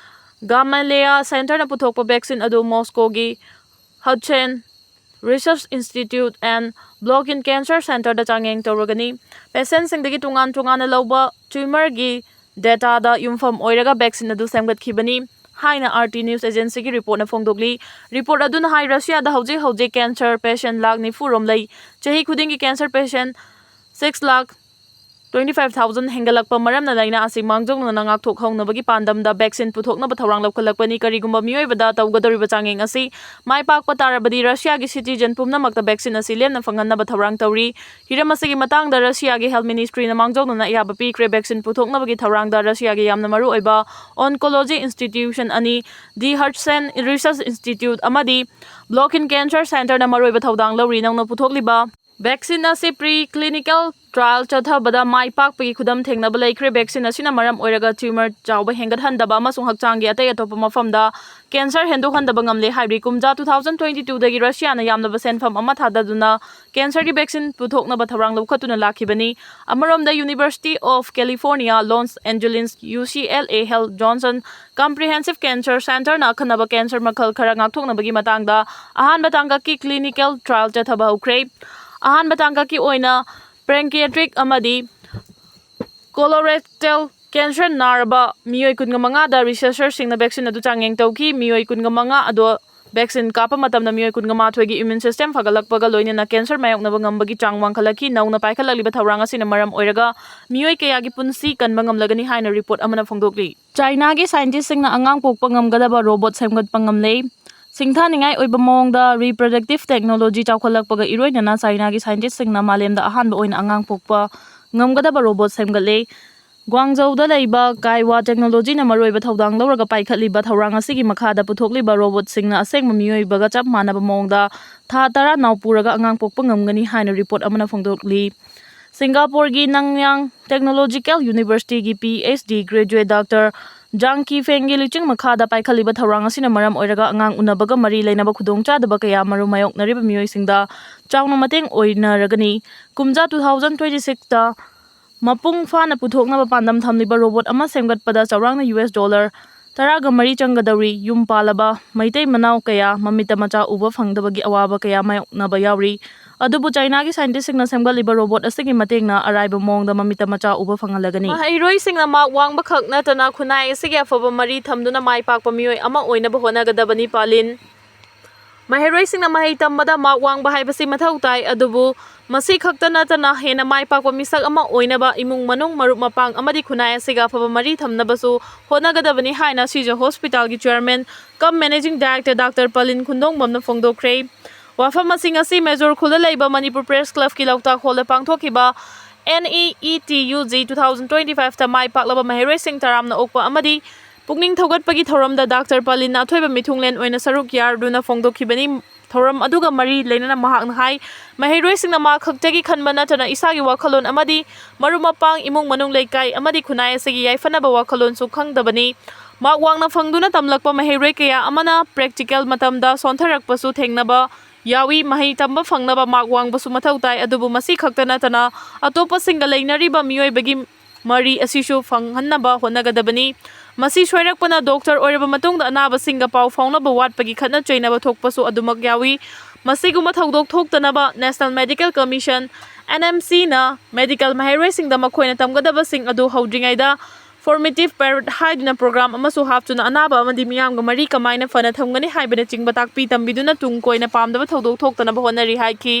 Gamaleya Centreꯅ ꯄꯨꯊꯣꯛꯄ ꯚꯦꯛꯁꯤꯟ ꯑꯗꯨ ꯃꯣꯁꯀꯣꯒꯤ Hudson Research Institute and Block in Cancer Centreꯗ ꯆꯥꯡꯌꯦꯡ ꯇꯧꯔꯒꯅꯤ꯫ Patientꯁꯤꯡꯗꯒꯤ ꯇꯣꯉꯥꯟ ꯇꯣꯉꯥꯟꯅ ꯂꯧꯕ tumorꯒꯤ dataꯗ ꯌꯨꯝꯐꯝ ꯑꯣꯏꯔꯒ vaccine ꯑꯗꯨ ꯁꯦꯝꯒꯠꯈꯤꯕꯅꯤ ꯍꯥꯏꯅ RT News Agencyꯒꯤ reportꯅ ꯐꯣꯡꯗꯣꯛꯂꯤ꯫ Report ꯑꯗꯨꯅ ꯍꯥꯏ, ꯔꯁꯤꯌꯥꯗ ꯍꯧꯖꯤꯛ ꯍꯧꯖꯤꯛ cancer patient ꯂꯥꯈ ꯅꯤꯐꯨ ꯔꯣꯝ ꯂꯩ꯫ ꯆꯍꯤ ꯈꯨꯗꯤꯡꯒꯤ cancer patient six lakh twenty five thousand ꯍꯦꯟꯒꯠꯂꯛꯄ ꯃꯔꯝꯅ ꯂꯥꯏꯅꯥ ꯑꯁꯤ ꯃꯥꯡꯖꯧꯅꯅ ꯉꯥꯛꯊꯣꯛꯍꯧꯅꯕꯒꯤ ꯄꯥꯟꯗꯝꯗ vaccine ꯄꯨꯊꯣꯛꯅꯕ ꯊꯧꯔꯥꯡ ꯂꯧꯈꯠꯂꯛꯄꯅꯤ꯫ ꯀꯔꯤꯒꯨꯝꯕ ꯃꯤꯑꯣꯏꯕꯗ ꯇꯧꯒꯗꯧꯔꯤꯕ ꯆꯥꯡꯌꯦꯡ ꯑꯁꯤ ꯃꯥꯏ ꯄꯥꯛꯄ ꯇꯥꯔꯕꯗꯤ, ꯔꯁꯤꯌꯥꯒꯤ citizen ꯄꯨꯝꯅꯃꯛꯇ vaccine ꯑꯁꯤ ꯂꯦꯝꯅ ꯐꯪꯍꯟꯅꯕ ꯊꯧꯔꯥꯡ ꯇꯧꯔꯤ꯫ ꯍꯤꯔꯝ ꯑꯁꯤꯒꯤ ꯃꯇꯥꯡꯗ ꯔꯁꯤꯌꯥꯒꯤ health ministryꯅ ꯃꯥꯡꯖꯧꯅꯅ ꯑꯌꯥꯕ ꯄꯤꯈ꯭ꯔꯦ꯫ Vaccine ꯄꯨꯊꯣꯛꯅꯕꯒꯤ ꯊꯧꯔꯥꯡꯗ ꯔꯁꯤꯌꯥꯒꯤ ꯌꯥꯝꯅ ꯃꯔꯨꯑꯣꯏꯕ oncology institution ꯑꯅꯤ, the Hudson Research Institute ꯑꯃꯗꯤ Block in Cancer Centreꯅ ꯃꯔꯨꯑꯣꯏꯕ ꯊꯧꯗꯥꯡ ꯂꯧꯔꯤ꯫ ꯅꯧꯅ ꯄꯨꯊꯣꯛꯂꯤꯕ vaccine ꯑꯁꯤ preclinical trial ꯆꯠꯊꯕꯗ ꯃꯥꯏ ꯄꯥꯛꯄꯒꯤ ꯈꯨꯗꯝ ꯊꯦꯡꯅꯕ ꯂꯩꯈ꯭ꯔꯦ꯫ Vaccine ꯑꯁꯤꯅ ꯃꯔꯝ ꯑꯣꯏꯔꯒ tumor ꯆꯥꯎꯕ ꯍꯦꯟꯒꯠꯍꯟꯗꯕ ꯑꯃꯁꯨꯡ ꯍꯛꯆꯥꯡꯒꯤ ꯑꯇꯩ ꯑꯇꯣꯞꯄ ꯃꯐꯝꯗ cancer ꯍꯦꯟꯗꯣꯛꯍꯟꯗꯕ ꯉꯝꯂꯦ ꯍꯥꯏꯔꯤ꯫ ꯀꯨꯝꯖꯥ two thousand twenty twoꯗꯒꯤ ꯔꯁꯤꯌꯥꯅ ꯌꯥꯝꯂꯕ ꯁꯦꯟꯐꯝ ꯑꯃ ꯊꯥꯗꯗꯨꯅ cancerꯒꯤ vaccine ꯄꯨꯊꯣꯛꯅꯕ ꯊꯧꯔꯥꯡ ꯂꯧꯈꯠꯇꯨꯅ ꯂꯥꯛꯈꯤꯕꯅꯤ꯫ ꯑꯃꯔꯣꯝꯗ, University of California, Los Angeles, UCLA Health, Johnson Comprehensive Cancer Centreꯅ ꯑꯈꯟꯅꯕ cancer ꯃꯈꯜ ꯈꯔ ꯉꯥꯛꯊꯣꯛꯅꯕꯒꯤ ꯃꯇꯥꯡꯗ ꯑꯍꯥꯟꯕ ꯇꯥꯡꯀꯛꯀꯤ clinical trial ꯆꯠꯊꯕ ꯍꯧꯈ꯭ꯔꯦ꯫ ꯑꯍꯥꯟꯕ ꯇꯥꯡꯀꯛꯀꯤ ꯑꯣꯏꯅ pancreatic ꯑꯃꯗꯤ colorectal cancer ꯅꯥꯔꯕ ꯃꯤꯑꯣꯏ ꯀꯨꯟꯒ ꯃꯉꯥꯗ researcherꯁꯤꯡꯅ vaccine ꯑꯗꯨ ꯆꯥꯡꯌꯦꯡ ꯇꯧꯈꯤ꯫ ꯃꯤꯑꯣꯏ ꯀꯨꯟꯒ ꯃꯉꯥ ꯑꯗꯣ vaccine ꯀꯥꯞꯄ ꯃꯇꯝꯗ ꯃꯤꯑꯣꯏ ꯀꯨꯟꯒ ꯃꯥꯊꯣꯏꯒꯤ immune system ꯐꯒꯠꯂꯛꯄꯒ ꯂꯣꯏꯅꯅ cancer ꯃꯥꯌꯣꯛꯅꯕ ꯉꯝꯕꯒꯤ ꯆꯥꯡ ꯋꯥꯡꯈꯠꯂꯛꯈꯤ꯫ ꯅꯧꯅ ꯄꯥꯏꯈꯠꯂꯛꯂꯤꯕ ꯊꯧꯔꯥꯡ ꯑꯁꯤꯅ ꯃꯔꯝ ꯑꯣꯏꯔꯒ ꯃꯤꯑꯣꯏ ꯀꯌꯥꯒꯤ ꯄꯨꯟꯁꯤ ꯀꯟꯕ ꯉꯝꯂꯒꯅꯤ ꯍꯥꯏꯅ report ꯑꯃꯅ ꯐꯣꯡꯗꯣꯛꯂꯤ꯫ ꯆꯥꯏꯅꯥꯒꯤ scientistꯁꯤꯡꯅ ꯑꯉꯥꯡ ꯄꯣꯛꯄ ꯉꯝꯒꯗꯕ robot ꯁꯦꯝꯒꯠꯄ ꯉꯝꯂꯦ꯫ ꯁꯤꯡꯊꯥꯅꯤꯡꯉꯥꯏ ꯑꯣꯏꯕ ꯃꯑꯣꯡꯗ reproductive technology ꯆꯥꯎꯈꯠꯂꯛꯄꯒ ꯏꯔꯣꯏꯅꯅ ꯆꯥꯏꯅꯥꯒꯤ scientistꯁꯤꯡꯅ ꯃꯥꯂꯦꯝꯗ ꯑꯍꯥꯟꯕ ꯑꯣꯏꯅ ꯑꯉꯥꯡ ꯄꯣꯛꯄ ꯉꯝꯒꯗꯕ robot ꯁꯦꯝꯒꯠꯂꯦ꯫ ꯒ꯭ꯋꯥꯡꯖꯧꯗ ꯂꯩꯕ ꯀꯥꯏꯋꯥ ꯇꯦꯛꯅꯣꯂꯣꯖꯤꯅ ꯃꯔꯨꯑꯣꯏꯕ ꯊꯧꯗꯥꯡ ꯂꯧꯔꯒ ꯄꯥꯏꯈꯠꯂꯤꯕ ꯊꯧꯔꯥꯡ ꯑꯁꯤꯒꯤ ꯃꯈꯥꯗ ꯄꯨꯊꯣꯛꯂꯤꯕ robotꯁꯤꯡꯅ ꯑꯁꯦꯡꯕ ꯃꯤꯑꯣꯏꯕꯒ ꯆꯞ ꯃꯥꯟꯅꯕ ꯃꯑꯣꯡꯗ ꯊꯥ ꯇꯔꯥ ꯅꯥꯎ ꯄꯨꯔꯒ ꯑꯉꯥꯡ ꯄꯣꯛꯄ ꯉꯝꯒꯅꯤ ꯍꯥꯏꯅ report ꯑꯃꯅ ꯐꯣꯡꯗꯣꯛꯂꯤ꯫ ꯁꯤꯡꯒꯥꯄꯨꯔꯒꯤ ꯅꯪꯌꯥꯡ Technological Universityꯒꯤ PhD graduate Doctor Zhang Qifengꯒꯤ ꯂꯨꯆꯤꯡ ꯃꯈꯥꯗ ꯄꯥꯏꯈꯠꯂꯤꯕ ꯊꯧꯔꯥꯡ ꯑꯁꯤꯅ ꯃꯔꯝ ꯑꯣꯏꯔꯒ ꯑꯉꯥꯡ ꯎꯅꯕꯒ ꯃꯔꯤ ꯂꯩꯅꯕ ꯈꯨꯗꯣꯡꯆꯥꯗꯕ ꯀꯌꯥ ꯃꯔꯨꯝ ꯃꯥꯌꯣꯛꯅꯔꯤꯕ ꯃꯤꯑꯣꯏꯁꯤꯡꯗ ꯆꯥꯎꯅ ꯃꯇꯦꯡ ꯑꯣꯏꯅꯔꯒꯅꯤ꯫ ꯀꯨꯝꯖꯥ two thousand twenty sixꯇ ꯃꯄꯨꯡ ꯐꯥꯅ ꯄꯨꯊꯣꯛꯅꯕ ꯄꯥꯟꯗꯝ ꯊꯝꯂꯤꯕ robot ꯑꯃ ꯁꯦꯝꯒꯠꯄꯗ ꯆꯥꯎꯔꯥꯛꯅ US dollar ꯇꯔꯥꯒ ꯃꯔꯤ ꯆꯪꯒꯗꯧꯔꯤ꯫ ꯌꯨꯝ ꯄꯥꯜꯂꯕ ꯃꯩꯇꯩ ꯃꯅꯥꯎ ꯀꯌꯥ ꯃꯃꯤꯠꯇ ꯃꯆꯥ ꯎꯕ ꯐꯪꯗꯕꯒꯤ ꯑꯋꯥꯕ ꯀꯌꯥ ꯃꯥꯌꯣꯛꯅꯕ ꯌꯥꯎꯔꯤ꯫ ꯑꯗꯨꯕꯨ ꯆꯥꯏꯅꯥꯒꯤ ꯁꯥꯏꯟꯇꯤꯁꯁꯤꯡꯅ ꯁꯦꯝꯒꯠꯂꯤꯕ ꯔꯣꯕꯣꯠ ꯑꯁꯤꯒꯤ ꯃꯇꯦꯡꯅ ꯑꯔꯥꯏꯕ ꯃꯑꯣꯡꯗ ꯃꯃꯤꯠꯇ ꯃꯆꯥ ꯎꯕ ꯐꯪꯍꯜꯂꯒꯅꯤ꯫ ꯃꯍꯩꯔꯣꯏꯁꯤꯡꯅ ꯃꯥꯔꯛ ꯋꯥꯡꯕ ꯈꯛ ꯅꯠꯇꯅ ꯈꯨꯟꯅꯥꯏ ꯑꯁꯤꯒꯤ ꯑꯐꯕ ꯃꯔꯤ ꯊꯝꯗꯨꯅ ꯃꯥꯏ ꯄꯥꯛꯄ ꯃꯤꯑꯣꯏ ꯑꯃ ꯑꯣꯏꯅꯕ ꯍꯣꯠꯅꯒꯗꯕꯅꯤ꯫ ꯄꯥꯂꯤꯟ꯫ ꯃꯍꯩꯔꯣꯏꯁꯤꯡꯅ ꯃꯍꯩ ꯇꯝꯕꯗ ꯃꯥꯔꯛ ꯋꯥꯡꯕ ꯍꯥꯏꯕꯁꯤ ꯃꯊꯧ ꯇꯥꯏ, ꯑꯗꯨꯕꯨ ꯃꯁꯤ ꯈꯛꯇ ꯅꯠꯇꯅ ꯍꯦꯟꯅ ꯃꯥꯏ ꯄꯥꯛꯄ ꯃꯤꯁꯛ ꯑꯃ ꯑꯣꯏꯅꯕ ꯏꯃꯨꯡ ꯃꯅꯨꯡ, ꯃꯔꯨꯞ ꯃꯄꯥꯡ ꯑꯃꯗꯤ ꯈꯨꯟꯅꯥꯏ ꯑꯁꯤꯒ ꯑꯐꯕ ꯃꯔꯤ ꯊꯝꯅꯕꯁꯨ ꯍꯣꯠꯅꯒꯗꯕꯅꯤ ꯍꯥꯏꯅ ꯁꯤꯖ ꯍꯣꯁꯄꯤꯇꯥꯜꯒꯤ ꯆꯤꯌꯔꯃꯦꯟ ꯀꯝ ꯃꯦꯅꯦꯖꯤꯡ ꯗꯥꯏꯔꯦꯛꯇꯔ ꯗꯥꯛꯇꯔ ꯄꯥꯂꯤꯟ ꯈꯨꯟꯗꯣꯡꯕꯝꯅ ꯐꯣꯡꯗꯣꯛꯈ꯭ꯔꯦ꯫ ꯋꯥꯐꯝ ꯑꯁꯤ ꯉꯁꯤ ꯃꯦꯖꯣꯔ ꯈꯨꯜꯗ ꯂꯩꯕ ꯃꯅꯤꯄꯨꯔ ꯄ꯭ꯔꯦꯁ ꯀ꯭ꯂꯕꯀꯤ ꯂꯧꯇꯥꯛ ꯍꯣꯜꯗ ꯄꯥꯡꯊꯣꯛꯈꯤꯕ N E E T U G two thousand twenty five ꯇ ꯃꯥꯏ ꯄꯥꯛꯂꯕ ꯃꯍꯩꯔꯣꯏꯁꯤꯡ ꯇꯔꯥꯝꯅ ꯑꯣꯛꯄ ꯑꯃꯗꯤ ꯄꯨꯛꯅꯤꯡ ꯊꯧꯒꯠꯄꯒꯤ ꯊꯧꯔꯝꯗ ꯗꯥꯛꯇꯔ ꯄꯥꯂꯤꯟꯅ ꯑꯊꯣꯏꯕ ꯃꯤꯊꯨꯡꯂꯦꯟ ꯑꯣꯏꯅ ꯁꯔꯨꯛ ꯌꯥꯔꯗꯨꯅ ꯐꯣꯡꯗꯣꯛꯈꯤꯕꯅꯤ꯫ ꯊꯧꯔꯝ ꯑꯗꯨꯒ ꯃꯔꯤ ꯂꯩꯅꯅ ꯃꯍꯥꯛꯅ ꯍꯥꯏ, ꯃꯍꯩꯔꯣꯏꯁꯤꯡꯅ ꯃꯍꯥꯛ ꯈꯛꯇꯒꯤ ꯈꯟꯕ ꯅꯠꯇꯅ ꯏꯁꯥꯒꯤ ꯋꯥꯈꯜꯂꯣꯟ ꯑꯃꯗꯤ ꯃꯔꯨꯞ ꯃꯄꯥꯡ, ꯏꯃꯨꯡ ꯃꯅꯨꯡ, ꯂꯩꯀꯥꯏ ꯑꯃꯗꯤ ꯈꯨꯟꯅꯥꯏ ꯑꯁꯤꯒꯤ ꯌꯥꯏꯐꯅꯕ ꯋꯥꯈꯜꯂꯣꯟꯁꯨ ꯈꯪꯗꯕꯅꯤ꯫ ꯃꯥꯔꯛ ꯋꯥꯡꯅ ꯐꯪꯗꯨꯅ ꯇꯝꯂꯛꯄ ꯃꯍꯩꯔꯣꯏ ꯀꯌꯥ ꯑꯃꯅ ꯄ꯭ꯔꯦꯛꯇꯤꯀꯦꯜ ꯃꯇꯝꯗ ꯁꯣꯟꯊꯔꯛꯄꯁꯨ ꯊꯦꯡꯅꯕ ꯌꯥꯎꯏ꯫ ꯃꯍꯩ ꯇꯝꯕ ꯐꯪꯅꯕ ꯃꯥꯔꯛ ꯋꯥꯡꯕꯁꯨ ꯃꯊꯧ ꯇꯥꯏ, ꯑꯗꯨꯕꯨ ꯃꯁꯤ ꯈꯛꯇ ꯅꯠꯇꯅ ꯑꯇꯣꯞꯄꯁꯤꯡꯒ ꯂꯩꯅꯔꯤꯕ ꯃꯤꯑꯣꯏꯕꯒꯤ ꯃꯔꯤ ꯑꯁꯤꯁꯨ ꯐꯪꯍꯟꯅꯕ ꯍꯣꯠꯅꯒꯗꯕꯅꯤ꯫ ꯃꯁꯤ ꯁꯣꯏꯔꯛꯄꯅ ꯗꯣꯛꯇꯔ ꯑꯣꯏꯔꯕ ꯃꯇꯨꯡꯗ ꯑꯅꯥꯕꯁꯤꯡꯒ ꯄꯥꯎ ꯐꯥꯎꯅꯕ ꯋꯥꯠꯄꯒꯤ ꯈꯠꯅ ꯆꯩꯅꯕ ꯊꯣꯛꯄꯁꯨ ꯑꯗꯨꯃꯛ ꯌꯥꯎꯏ꯫ ꯃꯁꯤꯒꯨꯝꯕ ꯊꯧꯗꯣꯛ ꯊꯣꯛꯇꯅꯕ National Medical Commission, N M C ꯅ ꯃꯦꯗꯤꯀꯦꯜ ꯃꯍꯩꯔꯣꯏꯁꯤꯡꯗ ꯃꯈꯣꯏꯅ ꯇꯝꯒꯗꯕꯁꯤꯡ ꯑꯗꯨ ꯍꯧꯗ꯭ꯔꯤꯉꯩꯗ formative period ꯍꯥꯏꯗꯨꯅ ꯄ꯭ꯔꯣꯒ꯭ꯔꯥꯝ ꯑꯃꯁꯨ ꯍꯥꯞꯇꯨꯅ ꯑꯅꯥꯕ ꯑꯃꯗꯤ ꯃꯤꯌꯥꯝꯒ ꯃꯔꯤ ꯀꯃꯥꯏꯅ ꯐꯅ ꯊꯝꯒꯅꯤ ꯍꯥꯏꯕꯅꯆꯤꯡꯕ ꯇꯥꯛꯄꯤ ꯇꯝꯕꯤꯗꯨꯅ ꯇꯨꯡ ꯀꯣꯏꯅ ꯄꯥꯝꯗꯕ ꯊꯧꯗꯣꯛ ꯊꯣꯛꯇꯅꯕ ꯍꯣꯠꯅꯔꯤ ꯍꯥꯏꯈꯤ꯫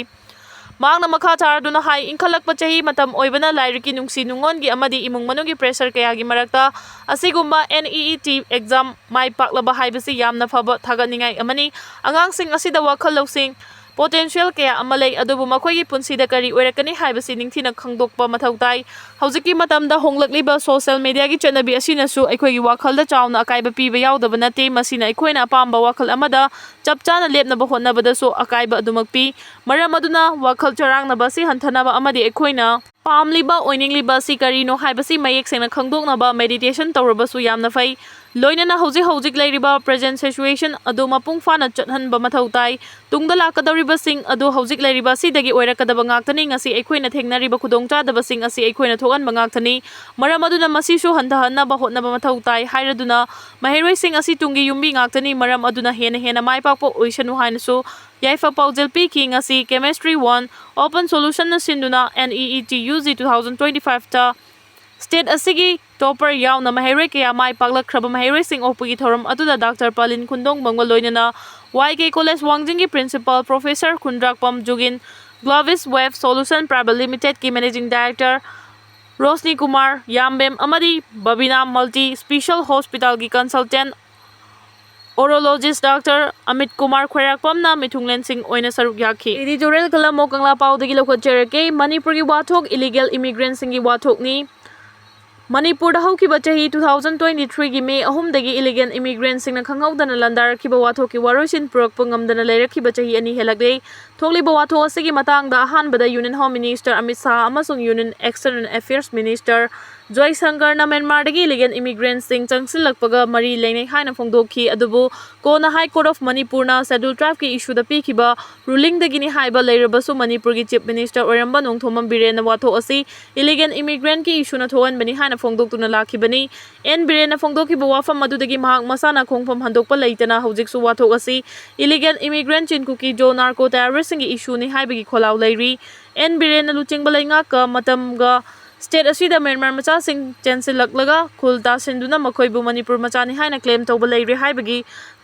ꯃꯍꯥꯛꯅ ꯃꯈꯥ ꯇꯥꯔꯗꯨꯅ ꯍꯥꯏ, ꯏꯟꯈꯠꯂꯛꯄ ꯆꯍꯤ ꯃꯇꯝ ꯑꯣꯏꯕꯅ ꯂꯥꯏꯔꯤꯛꯀꯤ ꯅꯨꯡꯁꯤ ꯅꯨꯡꯉꯣꯟꯒꯤ ꯑꯃꯗꯤ ꯏꯃꯨꯡ ꯃꯅꯨꯡꯒꯤ pressure ꯀꯌꯥꯒꯤ ꯃꯔꯛꯇ ꯑꯁꯤꯒꯨꯝꯕ N E E T exam ꯃꯥꯏ ꯄꯥꯛꯂꯕ ꯍꯥꯏꯕꯁꯤ ꯌꯥꯝꯅ ꯐꯕ ꯊꯥꯒꯠꯅꯤꯡꯉꯥꯏ ꯑꯃꯅꯤ꯫ ꯑꯉꯥꯡꯁꯤꯡ ꯑꯁꯤꯗ ꯋꯥꯈꯜ ꯂꯧꯁꯤꯡ, potential ꯀꯌꯥ ꯑꯃ ꯂꯩ, ꯑꯗꯨꯕꯨ ꯃꯈꯣꯏꯒꯤ ꯄꯨꯟꯁꯤꯗ ꯀꯔꯤ ꯑꯣꯏꯔꯛꯀꯅꯤ ꯍꯥꯏꯕꯁꯤ ꯅꯤꯡꯊꯤꯅ ꯈꯪꯗꯣꯛꯄ ꯃꯊꯧ ꯇꯥꯏ꯫ ꯍꯧꯖꯤꯛꯀꯤ ꯃꯇꯝꯗ ꯍꯣꯡꯂꯛꯂꯤꯕ social media ꯒꯤ ꯆꯠꯅꯕꯤ ꯑꯁꯤꯅꯁꯨ ꯑꯩꯈꯣꯏꯒꯤ ꯋꯥꯈꯜꯗ ꯆꯥꯎꯅ ꯑꯀꯥꯏꯕ ꯄꯤꯕ ꯌꯥꯎꯗꯕ ꯅꯠꯇꯦ, ꯃꯁꯤꯅ ꯑꯩꯈꯣꯏꯅ ꯑꯄꯥꯝꯕ ꯋꯥꯈꯜ ꯑꯃꯗ ꯆꯞ ꯆꯥꯅ ꯂꯦꯞꯅꯕ ꯍꯣꯠꯅꯕꯗꯁꯨ ꯑꯀꯥꯏꯕ ꯑꯗꯨꯃꯛ ꯄꯤ꯫ ꯃꯔꯝ ꯑꯗꯨꯅ ꯋꯥꯈꯜ ꯆꯔꯥꯡꯅꯕ ꯑꯁꯤ ꯍꯟꯊꯅꯕ ꯑꯃꯗꯤ ꯑꯩꯈꯣꯏꯅ ꯄꯥꯝꯂꯤꯕ, ꯑꯣꯏꯅꯤꯡꯂꯤꯕ ꯑꯁꯤ ꯀꯔꯤꯅꯣ ꯍꯥꯏꯕꯁꯤ ꯃꯌꯦꯛ ꯁꯦꯡꯅ ꯈꯪꯗꯣꯛꯅꯕ meditation ꯇꯧꯔꯕꯁꯨ ꯌꯥꯝꯅ ꯐꯩ꯫ ꯂꯣꯏꯅꯅ ꯍꯧꯖꯤꯛ ꯍꯧꯖꯤꯛ ꯂꯩꯔꯤꯕ present situation ꯑꯗꯨ ꯃꯄꯨꯡ ꯐꯥꯅ ꯆꯠꯍꯟꯕ ꯃꯊꯧ ꯇꯥꯏ꯫ ꯇꯨꯡꯗ ꯂꯥꯛꯀꯗꯧꯔꯤꯕꯁꯤꯡ ꯑꯗꯨ ꯍꯧꯖꯤꯛ ꯂꯩꯔꯤꯕ ꯑꯁꯤꯗꯒꯤ ꯑꯣꯏꯔꯛꯀꯗꯕ ꯉꯥꯛꯇꯅꯤ꯫ ꯉꯁꯤ ꯑꯩꯈꯣꯏꯅ ꯊꯦꯡꯅꯔꯤꯕ ꯈꯨꯗꯣꯡꯆꯥꯗꯕꯁꯤꯡ ꯑꯁꯤ ꯑꯩꯈꯣꯏꯅ ꯊꯣꯛꯍꯟꯕ ꯉꯥꯛꯇꯅꯤ꯫ ꯃꯔꯝ ꯑꯗꯨꯅ ꯃꯁꯤꯁꯨ ꯍꯟꯊꯍꯟꯅꯕ ꯍꯣꯠꯅꯕ ꯃꯊꯧ ꯇꯥꯏ ꯍꯥꯏꯔꯗꯨꯅ ꯃꯍꯩꯔꯣꯏꯁꯤꯡ ꯑꯁꯤ ꯇꯨꯡꯒꯤ ꯌꯨꯝꯕꯤ ꯉꯥꯛꯇꯅꯤ꯫ ꯃꯔꯝ ꯑꯗꯨꯅ ꯍꯦꯟꯅ ꯍꯦꯟꯅ ꯃꯥꯏ ꯄꯥꯛꯄ ꯑꯣꯏꯁꯅꯨ ꯍꯥꯏꯅꯁꯨ ꯌꯥꯏꯐ ꯄꯥꯎꯖꯦꯜ ꯄꯤꯈꯤ꯫ ꯉꯁꯤ Chemistry one Open Solutionꯅ ꯁꯤꯟꯗꯨꯅ NEET UG two thousand twenty fiveꯇ state ꯑꯁꯤꯒꯤ topper ꯌꯥꯎꯅ ꯃꯍꯩꯔꯣꯏ ꯀꯌꯥ ꯃꯥꯏ ꯄꯥꯛꯂꯛꯈ꯭ꯔꯕ ꯃꯍꯩꯔꯣꯏꯁꯤꯡ ꯑꯣꯛꯄꯒꯤ ꯊꯧꯔꯝ ꯑꯗꯨꯗ Doctor ꯄꯥꯂꯤꯟ ꯈꯨꯟꯗꯣꯡꯕꯝꯒ ꯂꯣꯏꯅꯅ YK College ꯋꯥꯡꯖꯤꯡꯒꯤ Principal Professor ꯈꯨꯟꯗ꯭ꯔꯥꯛꯄꯝ ꯖꯨꯒꯤꯟ, Glovis Wave Solution Private Limitedꯀꯤ Managing Director Roshni Kumar ꯌꯥꯝꯕꯦꯝ ꯑꯃꯗꯤ ꯕꯕꯤꯅꯥ Multi Special Hospitalꯒꯤ Consultant Urologist Doctor Amit Kumar ꯈ꯭ꯋꯥꯏꯔꯥꯛꯄꯝꯅ ꯃꯤꯊꯨꯡꯂꯦꯟꯁꯤꯡ ꯑꯣꯏꯅ ꯁꯔꯨꯛ ꯌꯥꯈꯤ꯫ Editorial ꯀꯂꯝ ꯑꯣ ꯀꯪꯂꯥ ꯄꯥꯎꯗꯒꯤ ꯂꯧꯈꯠꯆꯔꯛꯀꯦ꯫ ꯃꯅꯤꯄꯨꯔꯒꯤ ꯋꯥꯊꯣꯛ illegal immigrantꯁꯤꯡꯒꯤ ꯋꯥꯊꯣꯛꯅꯤ꯫ ꯃꯅꯤꯄꯨꯔꯗ ꯍꯧꯈꯤꯕ ꯆꯍꯤ two thousand twenty threeꯒꯤ May ꯑꯍꯨꯝꯗꯒꯤ illegal immigrantꯁꯤꯡꯅ ꯈꯪꯍꯧꯗꯅ ꯂꯥꯟꯗꯥꯔꯛꯈꯤꯕ ꯋꯥꯊꯣꯛꯀꯤ ꯋꯥꯔꯣꯏꯁꯤꯟ ꯄꯨꯔꯛꯄ ꯉꯝꯗꯅ ꯂꯩꯔꯛꯈꯤꯕ ꯆꯍꯤ ꯑꯅꯤ ꯍꯦꯜꯂꯛꯂꯦ꯫ ꯊꯣꯛꯂꯤꯕ ꯋꯥꯊꯣꯛ ꯑꯁꯤꯒꯤ ꯃꯇꯥꯡꯗ ꯑꯍꯥꯟꯕꯗ Union Home Minister Amit Shah ꯑꯃꯁꯨꯡ Union External Affairs Minister ꯖꯣꯏꯁꯪꯀꯔꯅ ꯃ꯭ꯌꯥꯟꯃꯥꯔꯗꯒꯤ illegal immigrantꯁꯤꯡ ꯆꯪꯁꯤꯜꯂꯛꯄꯒ ꯃꯔꯤ ꯂꯩꯅꯩ ꯍꯥꯏꯅ ꯐꯣꯡꯗꯣꯛꯈꯤ꯫ ꯑꯗꯨꯕꯨ ꯀꯣꯟꯅ High Court of ꯃꯅꯤꯄꯨꯔꯅ Schedule Tribeꯀꯤ issueꯗ ꯄꯤꯈꯤꯕ rulingꯗꯒꯤꯅꯤ ꯍꯥꯏꯕ ꯂꯩꯔꯕꯁꯨ ꯃꯅꯤꯄꯨꯔꯒꯤ Chief Minister ꯑꯣꯏꯔꯝꯕ ꯅꯣꯡꯊꯣꯝꯕꯝ ꯕꯤꯔꯦꯟꯅ ꯋꯥꯊꯣꯛ ꯑꯁꯤ illegal immigrantꯀꯤ issueꯅ ꯊꯣꯛꯍꯟꯕꯅꯤ ꯍꯥꯏꯅ ꯐꯣꯡꯗꯣꯛꯇꯨꯅ ꯂꯥꯛꯈꯤꯕꯅꯤ꯫ ꯑꯦꯟ ꯕꯤꯔꯦꯟꯅ ꯐꯣꯡꯗꯣꯛꯈꯤꯕ ꯋꯥꯐꯝ ꯑꯗꯨꯗꯒꯤ ꯃꯍꯥꯛ ꯃꯁꯥꯅ ꯈꯣꯡꯐꯝ ꯍꯟꯗꯣꯛꯄ ꯂꯩꯇꯅ ꯍꯧꯖꯤꯛꯁꯨ ꯋꯥꯊꯣꯛ ꯑꯁꯤ illegal immigrant, ꯆꯤꯟ ꯀꯨꯀꯤ ꯖꯣ, narco terroristꯁꯤꯡꯒꯤ issueꯅꯤ ꯍꯥꯏꯕꯒꯤ ꯈꯣꯜꯂꯥꯎ ꯂꯩꯔꯤ꯫ ꯑꯦꯟ ꯕꯤꯔꯦꯟꯅ ꯂꯨꯆꯤꯡꯕ ꯂꯩꯉꯥꯛꯀ ꯃꯇꯝꯒ state ꯑꯁꯤꯗ ꯃ꯭ꯌꯥꯟꯃꯥꯔ ꯃꯆꯥꯁꯤꯡ ꯆꯦꯟꯁꯤꯜꯂꯛꯂꯒ ꯈꯨꯜ ꯇꯥꯁꯤꯟꯗꯨꯅ ꯃꯈꯣꯏꯕꯨ ꯃꯅꯤꯄꯨꯔ ꯃꯆꯥꯅꯤ ꯍꯥꯏꯅ claim ꯇꯧꯕ ꯂꯩꯔꯦ ꯍꯥꯏꯕꯒꯤ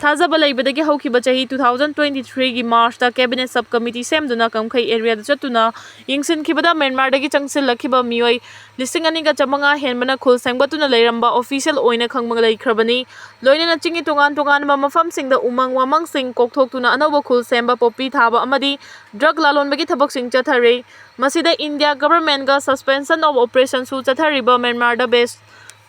ꯊꯥꯖꯕ ꯂꯩꯕꯗꯒꯤ ꯍꯧꯈꯤꯕ ꯆꯍꯤ two thousand twenty threeꯒꯤ Marchꯇ Cabinet Sub Committee ꯁꯦꯝꯗꯨꯅ ꯀꯝꯈꯩ areaꯗ ꯆꯠꯇꯨꯅ ꯌꯦꯡꯁꯤꯟꯈꯤꯕꯗ ꯃ꯭ꯌꯥꯟꯃꯥꯔꯗꯒꯤ ꯆꯪꯁꯤꯜꯂꯛꯈꯤꯕ ꯃꯤꯑꯣꯏ ꯂꯤꯁꯤꯡ ꯑꯅꯤꯒ ꯆꯥꯃꯉꯥ ꯍꯦꯟꯕꯅ ꯈꯨꯜ ꯁꯦꯝꯒꯠꯇꯨꯅ ꯂꯩꯔꯝꯕ official ꯑꯣꯏꯅ ꯈꯪꯕ ꯂꯩꯈ꯭ꯔꯕꯅꯤ꯫ ꯂꯣꯏꯅꯅ ꯆꯤꯡꯒꯤ ꯇꯣꯉꯥꯟ ꯇꯣꯉꯥꯟꯕ ꯃꯐꯝꯁꯤꯡꯗ ꯎꯃꯪ ꯋꯥꯃꯪꯁꯤꯡ ꯀꯣꯛꯊꯣꯛꯇꯨꯅ ꯑꯅꯧꯕ ꯈꯨꯜ ꯁꯦꯝꯕ, ꯄꯣꯄꯤ ꯊꯥꯕ ꯑꯃꯗꯤ drug ꯂꯥꯂꯣꯟꯕꯒꯤ ꯊꯕꯛꯁꯤꯡ ꯆꯠꯊꯔꯤ꯫ ꯃꯁꯤꯗ India governmentꯒ suspension of operationꯁꯨ ꯆꯠꯊꯔꯤꯕ ꯃ꯭ꯌꯥꯟꯃꯥꯔꯗ base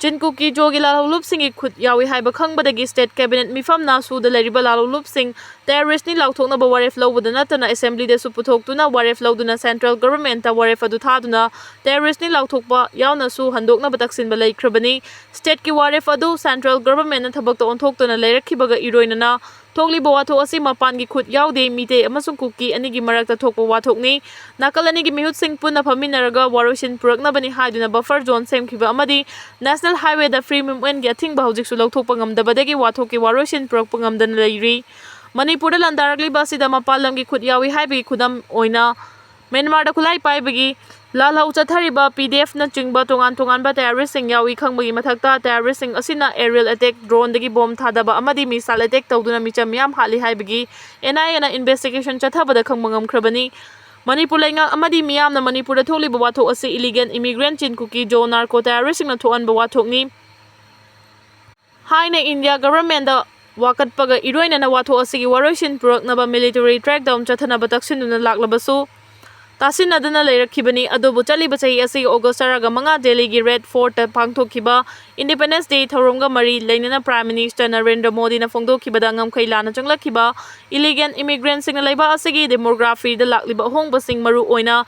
ꯆꯤꯟ ꯀꯨꯀꯤ ꯖꯣꯒꯤ ꯂꯥꯜꯍꯧꯂꯨꯞꯁꯤꯡꯒꯤ ꯈꯨꯠ ꯌꯥꯎꯏ ꯍꯥꯏꯕ ꯈꯪꯕꯗꯒꯤ state cabinet ꯃꯤꯐꯝꯅ ꯁꯨꯗ ꯂꯩꯔꯤꯕ ꯂꯥꯜꯍꯧꯂꯨꯞꯁꯤꯡ terrorist ꯅꯤ ꯂꯥꯎꯊꯣꯛꯅꯕ ꯋꯥꯔꯦꯞ ꯂꯧꯕꯗ ꯅꯠꯇꯅ assembly ꯗꯁꯨ ꯄꯨꯊꯣꯛꯇꯨꯅ ꯋꯥꯔꯦꯞ ꯂꯧꯗꯨꯅ central government ꯇ ꯋꯥꯔꯦꯞ ꯑꯗꯨ ꯊꯥꯗꯨꯅ terrorist ꯅꯤ ꯂꯥꯎꯊꯣꯛꯄ ꯌꯥꯎꯅꯁꯨ ꯍꯟꯗꯣꯛꯅꯕ ꯇꯛꯁꯤꯟꯕ ꯂꯩꯈ꯭ꯔꯕꯅꯤ꯫ State ꯀꯤ ꯋꯥꯔꯦꯞ ꯑꯗꯨ central government ꯅ ꯊꯕꯛꯇ ꯑꯣꯟꯊꯣꯛꯇꯨꯅ ꯂꯩꯔꯛꯈꯤꯕꯒ ꯏꯔꯣꯏꯅꯅ ꯊꯣꯛꯂꯤꯕ ꯋꯥꯊꯣꯛ ꯑꯁꯤ ꯃꯄꯥꯟꯒꯤ ꯈꯨꯠ ꯌꯥꯎꯗꯦ, ꯃꯤꯇꯩ ꯑꯃꯁꯨꯡ ꯀꯨꯀꯤ ꯑꯅꯤꯒꯤ ꯃꯔꯛꯇ ꯊꯣꯛꯄ ꯋꯥꯊꯣꯛꯅꯤ꯫ ꯅꯥꯀꯜ ꯑꯅꯤꯒꯤ ꯃꯤꯍꯨꯠꯁꯤꯡ ꯄꯨꯟꯅ ꯐꯝꯃꯤꯟꯅꯔꯒ ꯋꯥꯔꯣꯏꯁꯤꯟ ꯄꯨꯔꯛꯅꯕꯅꯤ ꯍꯥꯏꯗꯨꯅ buffer zone ꯁꯦꯝꯈꯤꯕ ꯑꯃꯗꯤ national highway ꯗ free movement ꯀꯤ ꯑꯊꯤꯡꯕ ꯍꯧꯖꯤꯛꯁꯨ ꯂꯧꯊꯣꯛꯄ ꯉꯝꯗꯕꯗꯒꯤ ꯋꯥꯊꯣꯛꯀꯤ ꯋꯥꯔꯣꯏꯁꯤꯟ ꯄꯨꯔꯛꯄ ꯉꯝꯗꯅ ꯂꯩꯔꯤ꯫ ꯃꯅꯤꯄꯨꯔꯗ ꯂꯥꯟꯗꯥꯔꯛꯂꯤꯕ ꯑꯁꯤꯗ ꯃꯄꯥꯟ ꯂꯝꯒꯤ ꯈꯨꯠ ꯌꯥꯎꯏ ꯍꯥꯏꯕꯒꯤ ꯈꯨꯗꯝ ꯑꯣꯏꯅ ꯃ꯭ꯌꯥꯟꯃꯥꯔꯗ ꯈꯨꯠꯂꯥꯏ ꯄꯥꯏꯕꯒꯤ ꯂꯥꯜꯍꯧ ꯆꯠꯊꯔꯤꯕ P D F ꯅꯆꯤꯡꯕ ꯇꯣꯉꯥꯟ ꯇꯣꯉꯥꯟꯕ terrorist ꯁꯤꯡ ꯌꯥꯎꯏ ꯈꯪꯕꯒꯤ ꯃꯊꯛꯇ terrorist ꯁꯤꯡ ꯑꯁꯤꯅ aerial attack, drone ꯗꯒꯤ bomb ꯊꯥꯗꯕ ꯑꯃꯗꯤ missile attack ꯇꯧꯗꯨꯅ ꯃꯤꯆꯝ ꯃꯤꯌꯥꯝ ꯍꯥꯠꯂꯤ ꯍꯥꯏꯕꯒꯤ N I A ꯅ investigation ꯆꯠꯊꯕꯗ ꯈꯪꯕ ꯉꯝꯈ꯭ꯔꯕꯅꯤ꯫ ꯃꯅꯤꯄꯨꯔ ꯂꯩꯉꯥꯛ ꯑꯃꯗꯤ ꯃꯤꯌꯥꯝꯅ ꯃꯅꯤꯄꯨꯔꯗ ꯊꯣꯛꯂꯤꯕ ꯋꯥꯊꯣꯛ ꯑꯁꯤ illegal immigrant ꯆꯤꯟ ꯀꯨꯀꯤ ꯖꯣ narco terrorist ꯁꯤꯡꯅ ꯊꯣꯛꯍꯟꯕ ꯋꯥꯊꯣꯛꯅꯤ ꯍꯥꯏꯅ India government ꯗ ꯋꯥꯀꯠꯄꯒ ꯏꯔꯣꯏꯅꯅ ꯋꯥꯊꯣꯛ ꯑꯁꯤꯒꯤ ꯋꯥꯔꯣꯏꯁꯤꯟ ꯄꯨꯔꯛꯅꯕ military crackdown ꯆꯠꯊꯅꯕ ꯇꯛꯁꯤꯟꯗꯨꯅ ꯂꯥꯛꯂꯕꯁꯨ, ꯇꯥꯁꯤꯟꯅꯗꯨꯅ ꯂꯩꯔꯛꯈꯤꯕꯅꯤ꯫ ꯑꯗꯨꯕꯨ ꯆꯠꯂꯤꯕ ꯆꯍꯤ ꯑꯁꯤꯒꯤ August ꯇꯔꯥꯒ ꯃꯉꯥ ꯗꯦꯜꯂꯤꯒꯤ Red Fort ꯇ ꯄꯥꯡꯊꯣꯛꯈꯤꯕ Independence Day ꯊꯧꯔꯝꯒ ꯃꯔꯤ ꯂꯩꯅꯅ Prime Minister ꯅꯔꯦꯟꯗ꯭ꯔ ꯃꯣꯗꯤꯅ ꯐꯣꯡꯗꯣꯛꯈꯤꯕꯗ ꯉꯝꯈꯩ ꯂꯥꯟꯅ ꯆꯪꯂꯛꯈꯤꯕ illegal immigrant ꯁꯤꯡꯅ ꯂꯩꯕꯥꯛ ꯑꯁꯤꯒꯤ demography ꯗ ꯂꯥꯛꯂꯤꯕ ꯑꯍꯣꯡꯕꯁꯤꯡ, ꯃꯔꯨ ꯑꯣꯏꯅ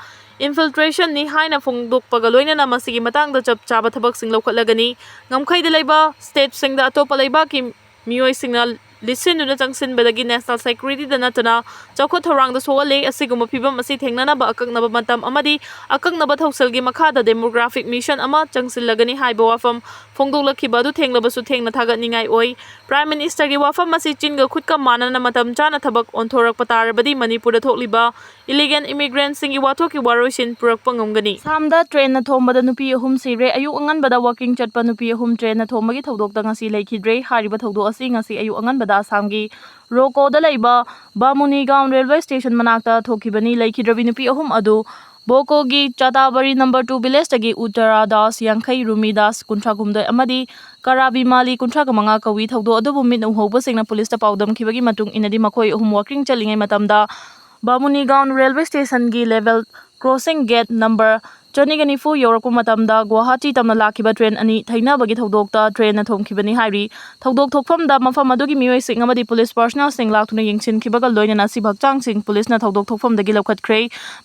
infiltration ꯅꯤ ꯍꯥꯏꯅ ꯐꯣꯡꯗꯣꯛꯄꯒ ꯂꯣꯏꯅꯅ ꯃꯁꯤꯒꯤ ꯃꯇꯥꯡꯗ ꯆꯞ ꯆꯥꯕ ꯊꯕꯛꯁꯤꯡ ꯂꯧꯈꯠꯂꯒꯅꯤ꯫ ꯉꯝꯈꯩꯗ ꯂꯩꯕ state ꯁꯤꯡꯗ ꯑꯇꯣꯞꯄ ꯂꯩꯕꯥꯛꯀꯤ ꯃꯤꯑꯣꯏꯁꯤꯡꯅ ꯂꯤꯠꯁꯤꯟꯗꯨꯅ ꯆꯪꯁꯤꯟꯕꯗꯒꯤ national security ꯗ ꯅꯠꯇꯅ ꯆꯥꯎꯈꯠ ꯊꯧꯔꯥꯡꯗ ꯁꯣꯛꯍꯜꯂꯦ꯫ ꯑꯁꯤꯒꯨꯝꯕ ꯐꯤꯚꯝ ꯑꯁꯤ ꯊꯦꯡꯅꯅꯕ ꯑꯀꯛꯅꯕ ꯃꯇꯝ ꯑꯃꯗꯤ ꯑꯀꯛꯅꯕ ꯊꯧꯁꯤꯜꯒꯤ ꯃꯈꯥꯗ demographic mission ꯑꯃ ꯆꯪꯁꯤꯜꯂꯒꯅꯤ ꯍꯥꯏꯕ ꯋꯥꯐꯝ ꯐꯣꯡꯗꯣꯛꯂꯛꯈꯤꯕ ꯑꯗꯨ ꯊꯦꯡꯂꯕꯁꯨ ꯊꯦꯡꯅ ꯊꯥꯒꯠꯅꯤꯡꯉꯥꯏ ꯑꯣꯏ꯫ Prime Minister ꯒꯤ ꯋꯥꯐꯝ ꯑꯁꯤ ꯆꯤꯟꯒ ꯈꯨꯠꯀ ꯃꯥꯟꯅꯅ ꯃꯇꯝ ꯆꯥꯅ ꯊꯕꯛ ꯑꯣꯟꯊꯣꯔꯛꯄ ꯇꯥꯔꯕꯗꯤ ꯃꯅꯤꯄꯨꯔꯗ ꯊꯣꯛꯂꯤꯕ illegal immigrant ꯁꯤꯡꯒꯤ ꯋꯥꯊꯣꯛꯀꯤ ꯋꯥꯔꯣꯏꯁꯤꯟ ꯄꯨꯔꯛꯄ ꯉꯝꯒꯅꯤ꯫ ꯑꯁꯥꯝꯗ train ꯅ ꯊꯣꯝꯕꯗ ꯅꯨꯄꯤ ꯑꯍꯨꯝ ꯁꯤꯔꯦ꯫ ꯑꯌꯨꯛ ꯑꯉꯟꯕꯗ walking ꯆꯠꯄ ꯅꯨꯄꯤ ꯑꯍꯨꯝ train ꯅ ꯊꯣꯝꯕꯒꯤ ꯊꯧꯗꯣꯛꯇ ꯉꯁꯤ ꯂꯩꯈꯤꯗ꯭ꯔꯦ꯫ ꯍꯥꯏꯔꯤꯕ ꯊꯧꯗꯣꯛ ꯑꯁꯤ ꯉꯁꯤ ꯑꯌꯨꯛ ꯑꯉꯟꯕꯗ ꯑꯁꯥꯝꯒꯤ ꯔꯣꯀꯣꯗ ꯂꯩꯕ ꯕꯥꯃꯨꯅꯤꯒꯥꯎꯟ railway station ꯃꯅꯥꯛꯇ ꯊꯣꯛꯈꯤꯕꯅꯤ꯫ ꯂꯩꯈꯤꯗ꯭ꯔꯕꯤ ꯅꯨꯄꯤ ꯑꯍꯨꯝ ꯑꯗꯨ ꯕꯣꯀꯣꯒꯤ ꯆꯥꯇꯥꯕꯥꯔꯤ number two village ꯇꯒꯤ ꯎꯠꯇꯔꯥ ꯗꯥꯁ, ꯌꯥꯡꯈꯩ, ꯔꯨꯃꯤ ꯗꯥꯁ, ꯀꯨꯟꯊ꯭ꯔꯥ ꯍꯨꯝꯗꯣꯏ, ꯑꯃꯗꯤ ꯀꯔꯥꯕꯤ ꯃꯥꯂꯤ, ꯀꯨꯟꯊ꯭ꯔꯥ ꯃꯉꯥ ꯀꯧꯏ꯫ ꯊꯧꯗꯣꯛ ꯑꯗꯨꯕꯨ ꯃꯤꯠꯅ ꯎꯍꯧꯕꯁꯤꯡꯅ ꯄꯨꯂꯤꯁꯇ ꯄꯥꯎꯗꯝꯈꯤꯕꯒꯤ ꯃꯇꯨꯡ ꯏꯟꯅꯗꯤ, ꯃꯈꯣꯏ ꯑꯍꯨꯝ walking ꯆꯠꯂꯤꯉꯩ ꯃꯇꯝꯗ ꯕꯥꯃꯨꯅꯤꯒꯥꯎꯟ railway station ꯒꯤ level crossing gate number ꯆꯅꯤꯒ ꯅꯤꯐꯨ ꯌꯧꯔꯛꯄ ꯃꯇꯝꯗ ꯒꯨꯋꯥꯍꯥꯇꯤ ꯇꯝꯅ ꯂꯥꯛꯈꯤꯕ ꯇ꯭ꯔꯦꯟ ꯑꯅꯤ ꯊꯩꯅꯕꯒꯤ ꯊꯧꯗꯣꯛꯇ ꯇ꯭ꯔꯦꯟꯅ ꯊꯣꯝꯈꯤꯕꯅꯤ ꯍꯥꯏꯔꯤ꯫ ꯊꯧꯗꯣꯛ ꯊꯣꯛꯐꯝꯗ ꯃꯐꯝ ꯑꯗꯨꯒꯤ ꯃꯤꯑꯣꯏꯁꯤꯡ ꯑꯃꯗꯤ ꯄꯨꯂꯤꯁ ꯄꯥꯔꯁꯅꯦꯜꯁꯤꯡ ꯂꯥꯛꯇꯨꯅ ꯌꯦꯡꯁꯤꯟꯈꯤꯕꯒ ꯂꯣꯏꯅꯅ ꯁꯤꯕ ꯍꯛꯆꯥꯡꯁꯤꯡ ꯄꯨꯂꯤꯁꯅ ꯊꯧꯗꯣꯛ ꯊꯣꯛꯐꯝꯗꯒꯤ ꯂꯧꯈꯠꯈ꯭ꯔꯦ꯫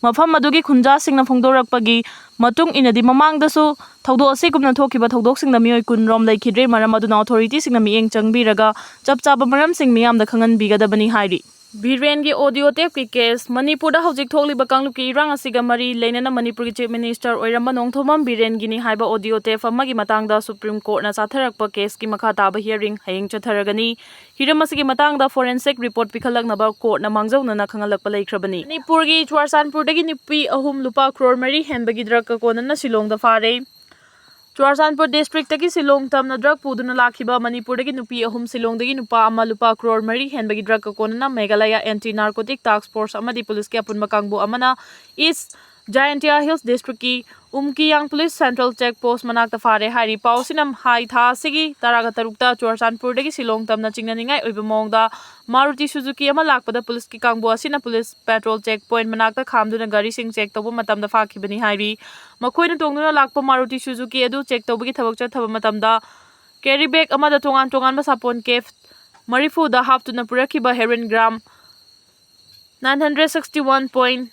ꯃꯐꯝ ꯑꯗꯨꯒꯤ ꯈꯨꯟꯖꯥꯁꯤꯡꯅ ꯐꯣꯡꯗꯣꯔꯛꯄꯒꯤ ꯃꯇꯨꯡ ꯏꯟꯅꯗꯤ ꯃꯃꯥꯡꯗꯁꯨ ꯊꯧꯗꯣꯛ ꯑꯁꯤꯒꯨꯝꯅ ꯊꯣꯛꯈꯤꯕ ꯊꯧꯗꯣꯛꯁꯤꯡꯗ ꯃꯤꯑꯣꯏ ꯀꯨꯟ ꯔꯣꯝ ꯂꯩꯈꯤꯗ꯭ꯔꯦ꯫ ꯃꯔꯝ ꯑꯗꯨꯅ ꯑꯣꯊꯣꯔꯤꯇꯤꯁꯤꯡꯅ ꯃꯤꯠꯌꯦꯡ ꯆꯪꯕꯤꯔꯒ ꯆꯞ ꯆꯥꯕ ꯃꯔꯝꯁꯤꯡ ꯃꯤꯌꯥꯝꯗ ꯈꯪꯍꯟꯕꯤꯒꯗꯕꯅꯤ ꯍꯥꯏꯔꯤ꯫ ꯕꯤꯔꯦꯟꯒꯤ ꯑꯣꯗꯤꯑꯣ ꯇꯦꯞꯀꯤ ꯀꯦꯁ꯫ ꯃꯅꯤꯄꯨꯔꯗ ꯍꯧꯖꯤꯛ ꯊꯣꯛꯂꯤꯕ ꯀꯥꯡꯂꯨꯞꯀꯤ ꯏꯔꯥꯡ ꯑꯁꯤꯒ ꯃꯔꯤ ꯂꯩꯅꯅ ꯃꯅꯤꯄꯨꯔꯒꯤ ꯆꯤꯐ ꯃꯤꯅꯤꯁꯇꯔ ꯑꯣꯏꯔꯝꯕ ꯅꯣꯡꯊꯣꯝꯕꯝ ꯕꯤꯔꯦꯟꯒꯤꯅꯤ ꯍꯥꯏꯕ ꯑꯣꯗꯤꯑꯣ ꯇꯦꯞ ꯑꯃꯒꯤ ꯃꯇꯥꯡꯗ ꯁꯨꯄ꯭ꯔꯤꯝ ꯀꯣꯔꯠꯅ ꯆꯠꯊꯔꯛꯄ ꯀꯦꯁꯀꯤ ꯃꯈꯥ ꯇꯥꯕ ꯍꯤꯌꯔꯤꯡ ꯍꯌꯦꯡ ꯆꯠꯊꯔꯒꯅꯤ꯫ ꯍꯤꯔꯝ ꯑꯁꯤꯒꯤ ꯃꯇꯥꯡꯗ ꯐꯣꯔꯦꯟꯁꯤꯛ ꯔꯤꯄꯣꯔꯠ ꯄꯤꯈꯠꯂꯛꯅꯕ ꯀꯣꯔꯠꯅ ꯃꯥꯡꯖꯧꯅꯅ ꯈꯪꯍꯜꯂꯛꯄ ꯂꯩꯈ꯭ꯔꯕꯅꯤ꯫ ꯃꯅꯤꯄꯨꯔꯒꯤ ꯆꯨꯔꯆꯥꯟꯄꯨꯔꯗꯒꯤ ꯅꯨꯄꯤ ꯑꯍꯨꯝ ꯂꯨꯄꯥ ꯀ꯭ꯔꯣꯔ ꯃꯔꯤ ꯍꯦꯟꯕꯒꯤ ꯗ꯭ꯔꯒꯀ ꯀꯣꯟꯅꯅ ꯁꯤꯂꯣꯡꯗ ꯐꯥꯔꯦ꯫ ꯆꯨꯔꯆꯥꯟꯄꯨꯔ ꯗꯤꯁꯇ꯭ꯔꯤꯛꯇꯒꯤ ꯁꯤꯂꯣꯡ ꯇꯝꯅ ꯗ꯭ꯔꯒ ꯄꯨꯗꯨꯅ ꯂꯥꯛꯈꯤꯕ ꯃꯅꯤꯄꯨꯔꯗꯒꯤ ꯅꯨꯄꯤ ꯑꯍꯨꯝ, ꯁꯤꯂꯣꯡꯗꯒꯤ ꯅꯨꯄꯥ ꯑꯃ ꯂꯨꯄꯥ ꯀ꯭ꯔꯣꯔ ꯃꯔꯤ ꯍꯦꯟꯕꯒꯤ ꯗ꯭ꯔꯒꯀ ꯀꯣꯟꯅꯅ ꯃꯦꯘꯥꯂꯌꯥ ꯑꯦꯟꯇꯤ ꯅꯥꯔꯀꯣꯇꯤꯛ ꯇꯥꯛꯁ ꯐꯣꯔꯁ ꯑꯃꯗꯤ ꯄꯨꯂꯤꯁꯀꯤ ꯑꯄꯨꯟꯕ ꯀꯥꯡꯕꯨ ꯑꯃꯅ ꯏꯁ ꯖꯥꯌꯟꯇꯤꯌꯥ ꯍꯤꯜꯁ ꯗꯤꯁꯇ꯭ꯔꯤꯛꯀꯤ ꯎꯝꯀꯤꯌꯥꯡ ꯄꯨꯂꯤꯁ ꯁꯦꯟꯇ꯭ꯔꯦꯜ ꯆꯦꯛ ꯄꯣꯁ ꯃꯅꯥꯛꯇ ꯐꯥꯔꯦ ꯍꯥꯏꯔꯤ꯫ ꯄꯥꯎ ꯑꯁꯤꯅ ꯍꯥꯏ, ꯊꯥ ꯑꯁꯤꯒꯤ ꯇꯔꯥꯒ ꯇꯔꯨꯛꯇ ꯆꯨꯔꯆꯥꯟꯄꯨꯔꯗꯒꯤ ꯁꯤꯂꯣꯡ ꯇꯝꯅ ꯆꯤꯡꯅꯅꯤꯡꯉꯥꯏ ꯑꯣꯏꯕ ꯃꯑꯣꯡꯗ ꯃꯥꯔꯨꯇꯤ ꯁꯨꯖꯨꯀꯤ ꯑꯃ ꯂꯥꯛꯄꯗ ꯄꯨꯂꯤꯁꯀꯤ ꯀꯥꯡꯕꯨ ꯑꯁꯤꯅ ꯄꯨꯂꯤꯁ ꯄꯦꯇ꯭ꯔꯣꯜ ꯆꯦꯛ ꯄꯣꯏꯟꯠ ꯃꯅꯥꯛꯇ ꯈꯥꯝꯗꯨꯅ ꯒꯥꯔꯤꯁꯤꯡ ꯆꯦꯛ ꯇꯧꯕ ꯃꯇꯝꯗ ꯐꯥꯈꯤꯕꯅꯤ ꯍꯥꯏꯔꯤ꯫ ꯃꯈꯣꯏꯅ ꯇꯣꯡꯗꯨꯅ ꯂꯥꯛꯄ ꯃꯥꯔꯨꯇꯤ ꯁꯨꯖꯨꯀꯤ ꯑꯗꯨ ꯆꯦꯛ ꯇꯧꯕꯒꯤ ꯊꯕꯛ ꯆꯠꯊꯕ ꯃꯇꯝꯗ ꯀꯦꯔꯤ ꯕꯦꯒ ꯑꯃꯗ ꯇꯣꯉꯥꯟ ꯇꯣꯉꯥꯟꯕ ꯁꯥꯄꯣꯟ ꯀꯦꯞ ꯃꯔꯤꯐꯨꯗ ꯍꯥꯞꯇꯨꯅ ꯄꯨꯔꯛꯈꯤꯕ heroin gram nine hundred sixty one point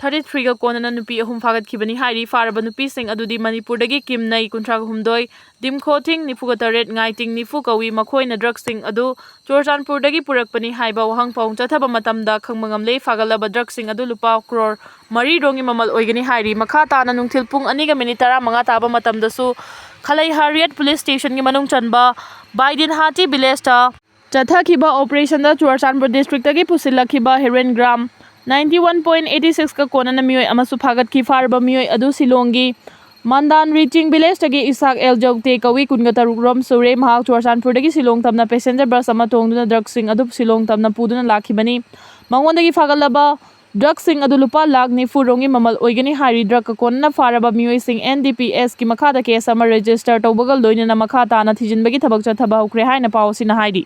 thirty three ꯒ ꯀꯣꯟꯅꯅ ꯅꯨꯄꯤ ꯑꯍꯨꯝ ꯐꯥꯒꯠꯈꯤꯕꯅꯤ ꯍꯥꯏꯔꯤ꯫ ꯐꯥꯔꯕ ꯅꯨꯄꯤꯁꯤꯡ ꯑꯗꯨꯗꯤ ꯃꯅꯤꯄꯨꯔꯗꯒꯤ ꯀꯤꯝꯅꯩ ꯀꯨꯟꯊ꯭ꯔꯥ ꯍꯨꯝꯗꯣꯏ, ꯗꯤꯝꯈꯣꯊꯤꯡ ꯅꯤꯐꯨꯒ ꯇꯔꯦꯠ, ꯉꯥꯏꯇꯤꯡ ꯅꯤꯐꯨ ꯀꯧꯏ꯫ ꯃꯈꯣꯏꯅ ꯗ꯭ꯔꯒꯁꯤꯡ ꯑꯗꯨ ꯆꯨꯔꯆꯥꯟꯄꯨꯔꯗꯒꯤ ꯄꯨꯔꯛꯄꯅꯤ ꯍꯥꯏꯕ ꯋꯥꯍꯪ ꯄꯥꯎ ꯆꯠꯊꯕ ꯃꯇꯝꯗ ꯈꯪꯕ ꯉꯝꯂꯦ꯫ ꯐꯥꯒꯠꯂꯕ ꯗ꯭ꯔꯒꯁꯤꯡ ꯑꯗꯨ ꯂꯨꯄꯥ ꯀ꯭ꯔꯣꯔ ꯃꯔꯤ ꯔꯣꯝꯒꯤ ꯃꯃꯜ ꯑꯣꯏꯒꯅꯤ ꯍꯥꯏꯔꯤ꯫ ꯃꯈꯥ ꯇꯥꯅ ꯅꯨꯡꯊꯤꯜ ꯄꯨꯡ ꯑꯅꯤꯒ ꯃꯤꯅꯤꯠ ꯇꯔꯥꯃꯉꯥ ꯇꯥꯕ ꯃꯇꯝꯗꯁꯨ ꯈꯂꯩ ꯍꯥꯔꯤꯌꯠ ꯄꯨꯂꯤꯁ ꯁ꯭ꯇꯦꯁꯟꯒꯤ ꯃꯅꯨꯡ ꯆꯟꯕ ꯕꯥꯏꯗꯤꯟꯍꯥꯇꯤ ꯚꯤꯂꯦꯖꯇ ꯆꯠꯊꯈꯤꯕ ꯑꯣꯄꯔꯦꯁꯟꯗ ꯆꯨꯔꯆꯥꯟꯄꯨꯔ ꯗꯤꯁꯇ꯭ꯔꯤꯛꯇꯒꯤ ꯄꯨꯁꯤꯜꯂꯛꯈꯤꯕ heroin gram ninety one point eighty six ꯀ ꯀꯣꯟꯅꯅ ꯃꯤꯑꯣꯏ ꯑꯃꯁꯨ ꯐꯥꯒꯠꯈꯤ꯫ ꯐꯥꯔꯕ ꯃꯤꯑꯣꯏ ꯑꯗꯨ ꯁꯤꯂꯣꯡꯒꯤ ꯃꯟꯗꯥꯟ ꯔꯤꯆꯤꯡ ꯚꯤꯂꯦꯖꯇꯒꯤ ꯏꯁꯥꯛ ꯑꯦꯜ ꯖꯧꯇꯦ ꯀꯧꯏ, ꯀꯨꯟꯒ ꯇꯔꯨꯛ ꯔꯣꯝ ꯁꯨꯔꯦ꯫ ꯃꯍꯥꯛ ꯆꯨꯔꯆꯥꯟꯄꯨꯔꯗꯒꯤ ꯁꯤꯂꯣꯡ ꯇꯝꯅ ꯄꯦꯁꯦꯟꯖꯔ ꯕꯁ ꯑꯃ ꯇꯣꯡꯗꯨꯅ ꯗ꯭ꯔꯒꯁꯤꯡ ꯑꯗꯨ ꯁꯤꯂꯣꯡ ꯇꯝꯅ ꯄꯨꯗꯨꯅ ꯂꯥꯛꯈꯤꯕꯅꯤ꯫ ꯃꯉꯣꯟꯗꯒꯤ ꯐꯥꯒꯠꯂꯕ ꯗ꯭ꯔꯒꯁꯤꯡ ꯑꯗꯨ ꯂꯨꯄꯥ ꯂꯥꯈ ꯅꯤꯐꯨ ꯔꯣꯝꯒꯤ ꯃꯃꯜ ꯑꯣꯏꯒꯅꯤ ꯍꯥꯏꯔꯤ꯫ ꯗ꯭ꯔꯒꯀ ꯀꯣꯟꯅꯅ ꯐꯥꯔꯕ ꯃꯤꯑꯣꯏꯁꯤꯡ ꯑꯦꯟ ꯗꯤ ꯄꯤ ꯑꯦꯁꯀꯤ ꯃꯈꯥꯗ ꯀꯦꯁ ꯑꯃ ꯔꯦꯖꯤꯁꯇꯔ ꯇꯧꯕꯒ ꯂꯣꯏꯅꯅ ꯃꯈꯥ ꯇꯥꯅ ꯊꯤꯖꯤꯟꯕꯒꯤ ꯊꯕꯛ ꯆꯠꯊꯕ ꯍꯧꯈ꯭ꯔꯦ ꯍꯥꯏꯅ ꯄꯥꯎ ꯑꯁꯤꯅ ꯍꯥꯏꯔꯤ꯫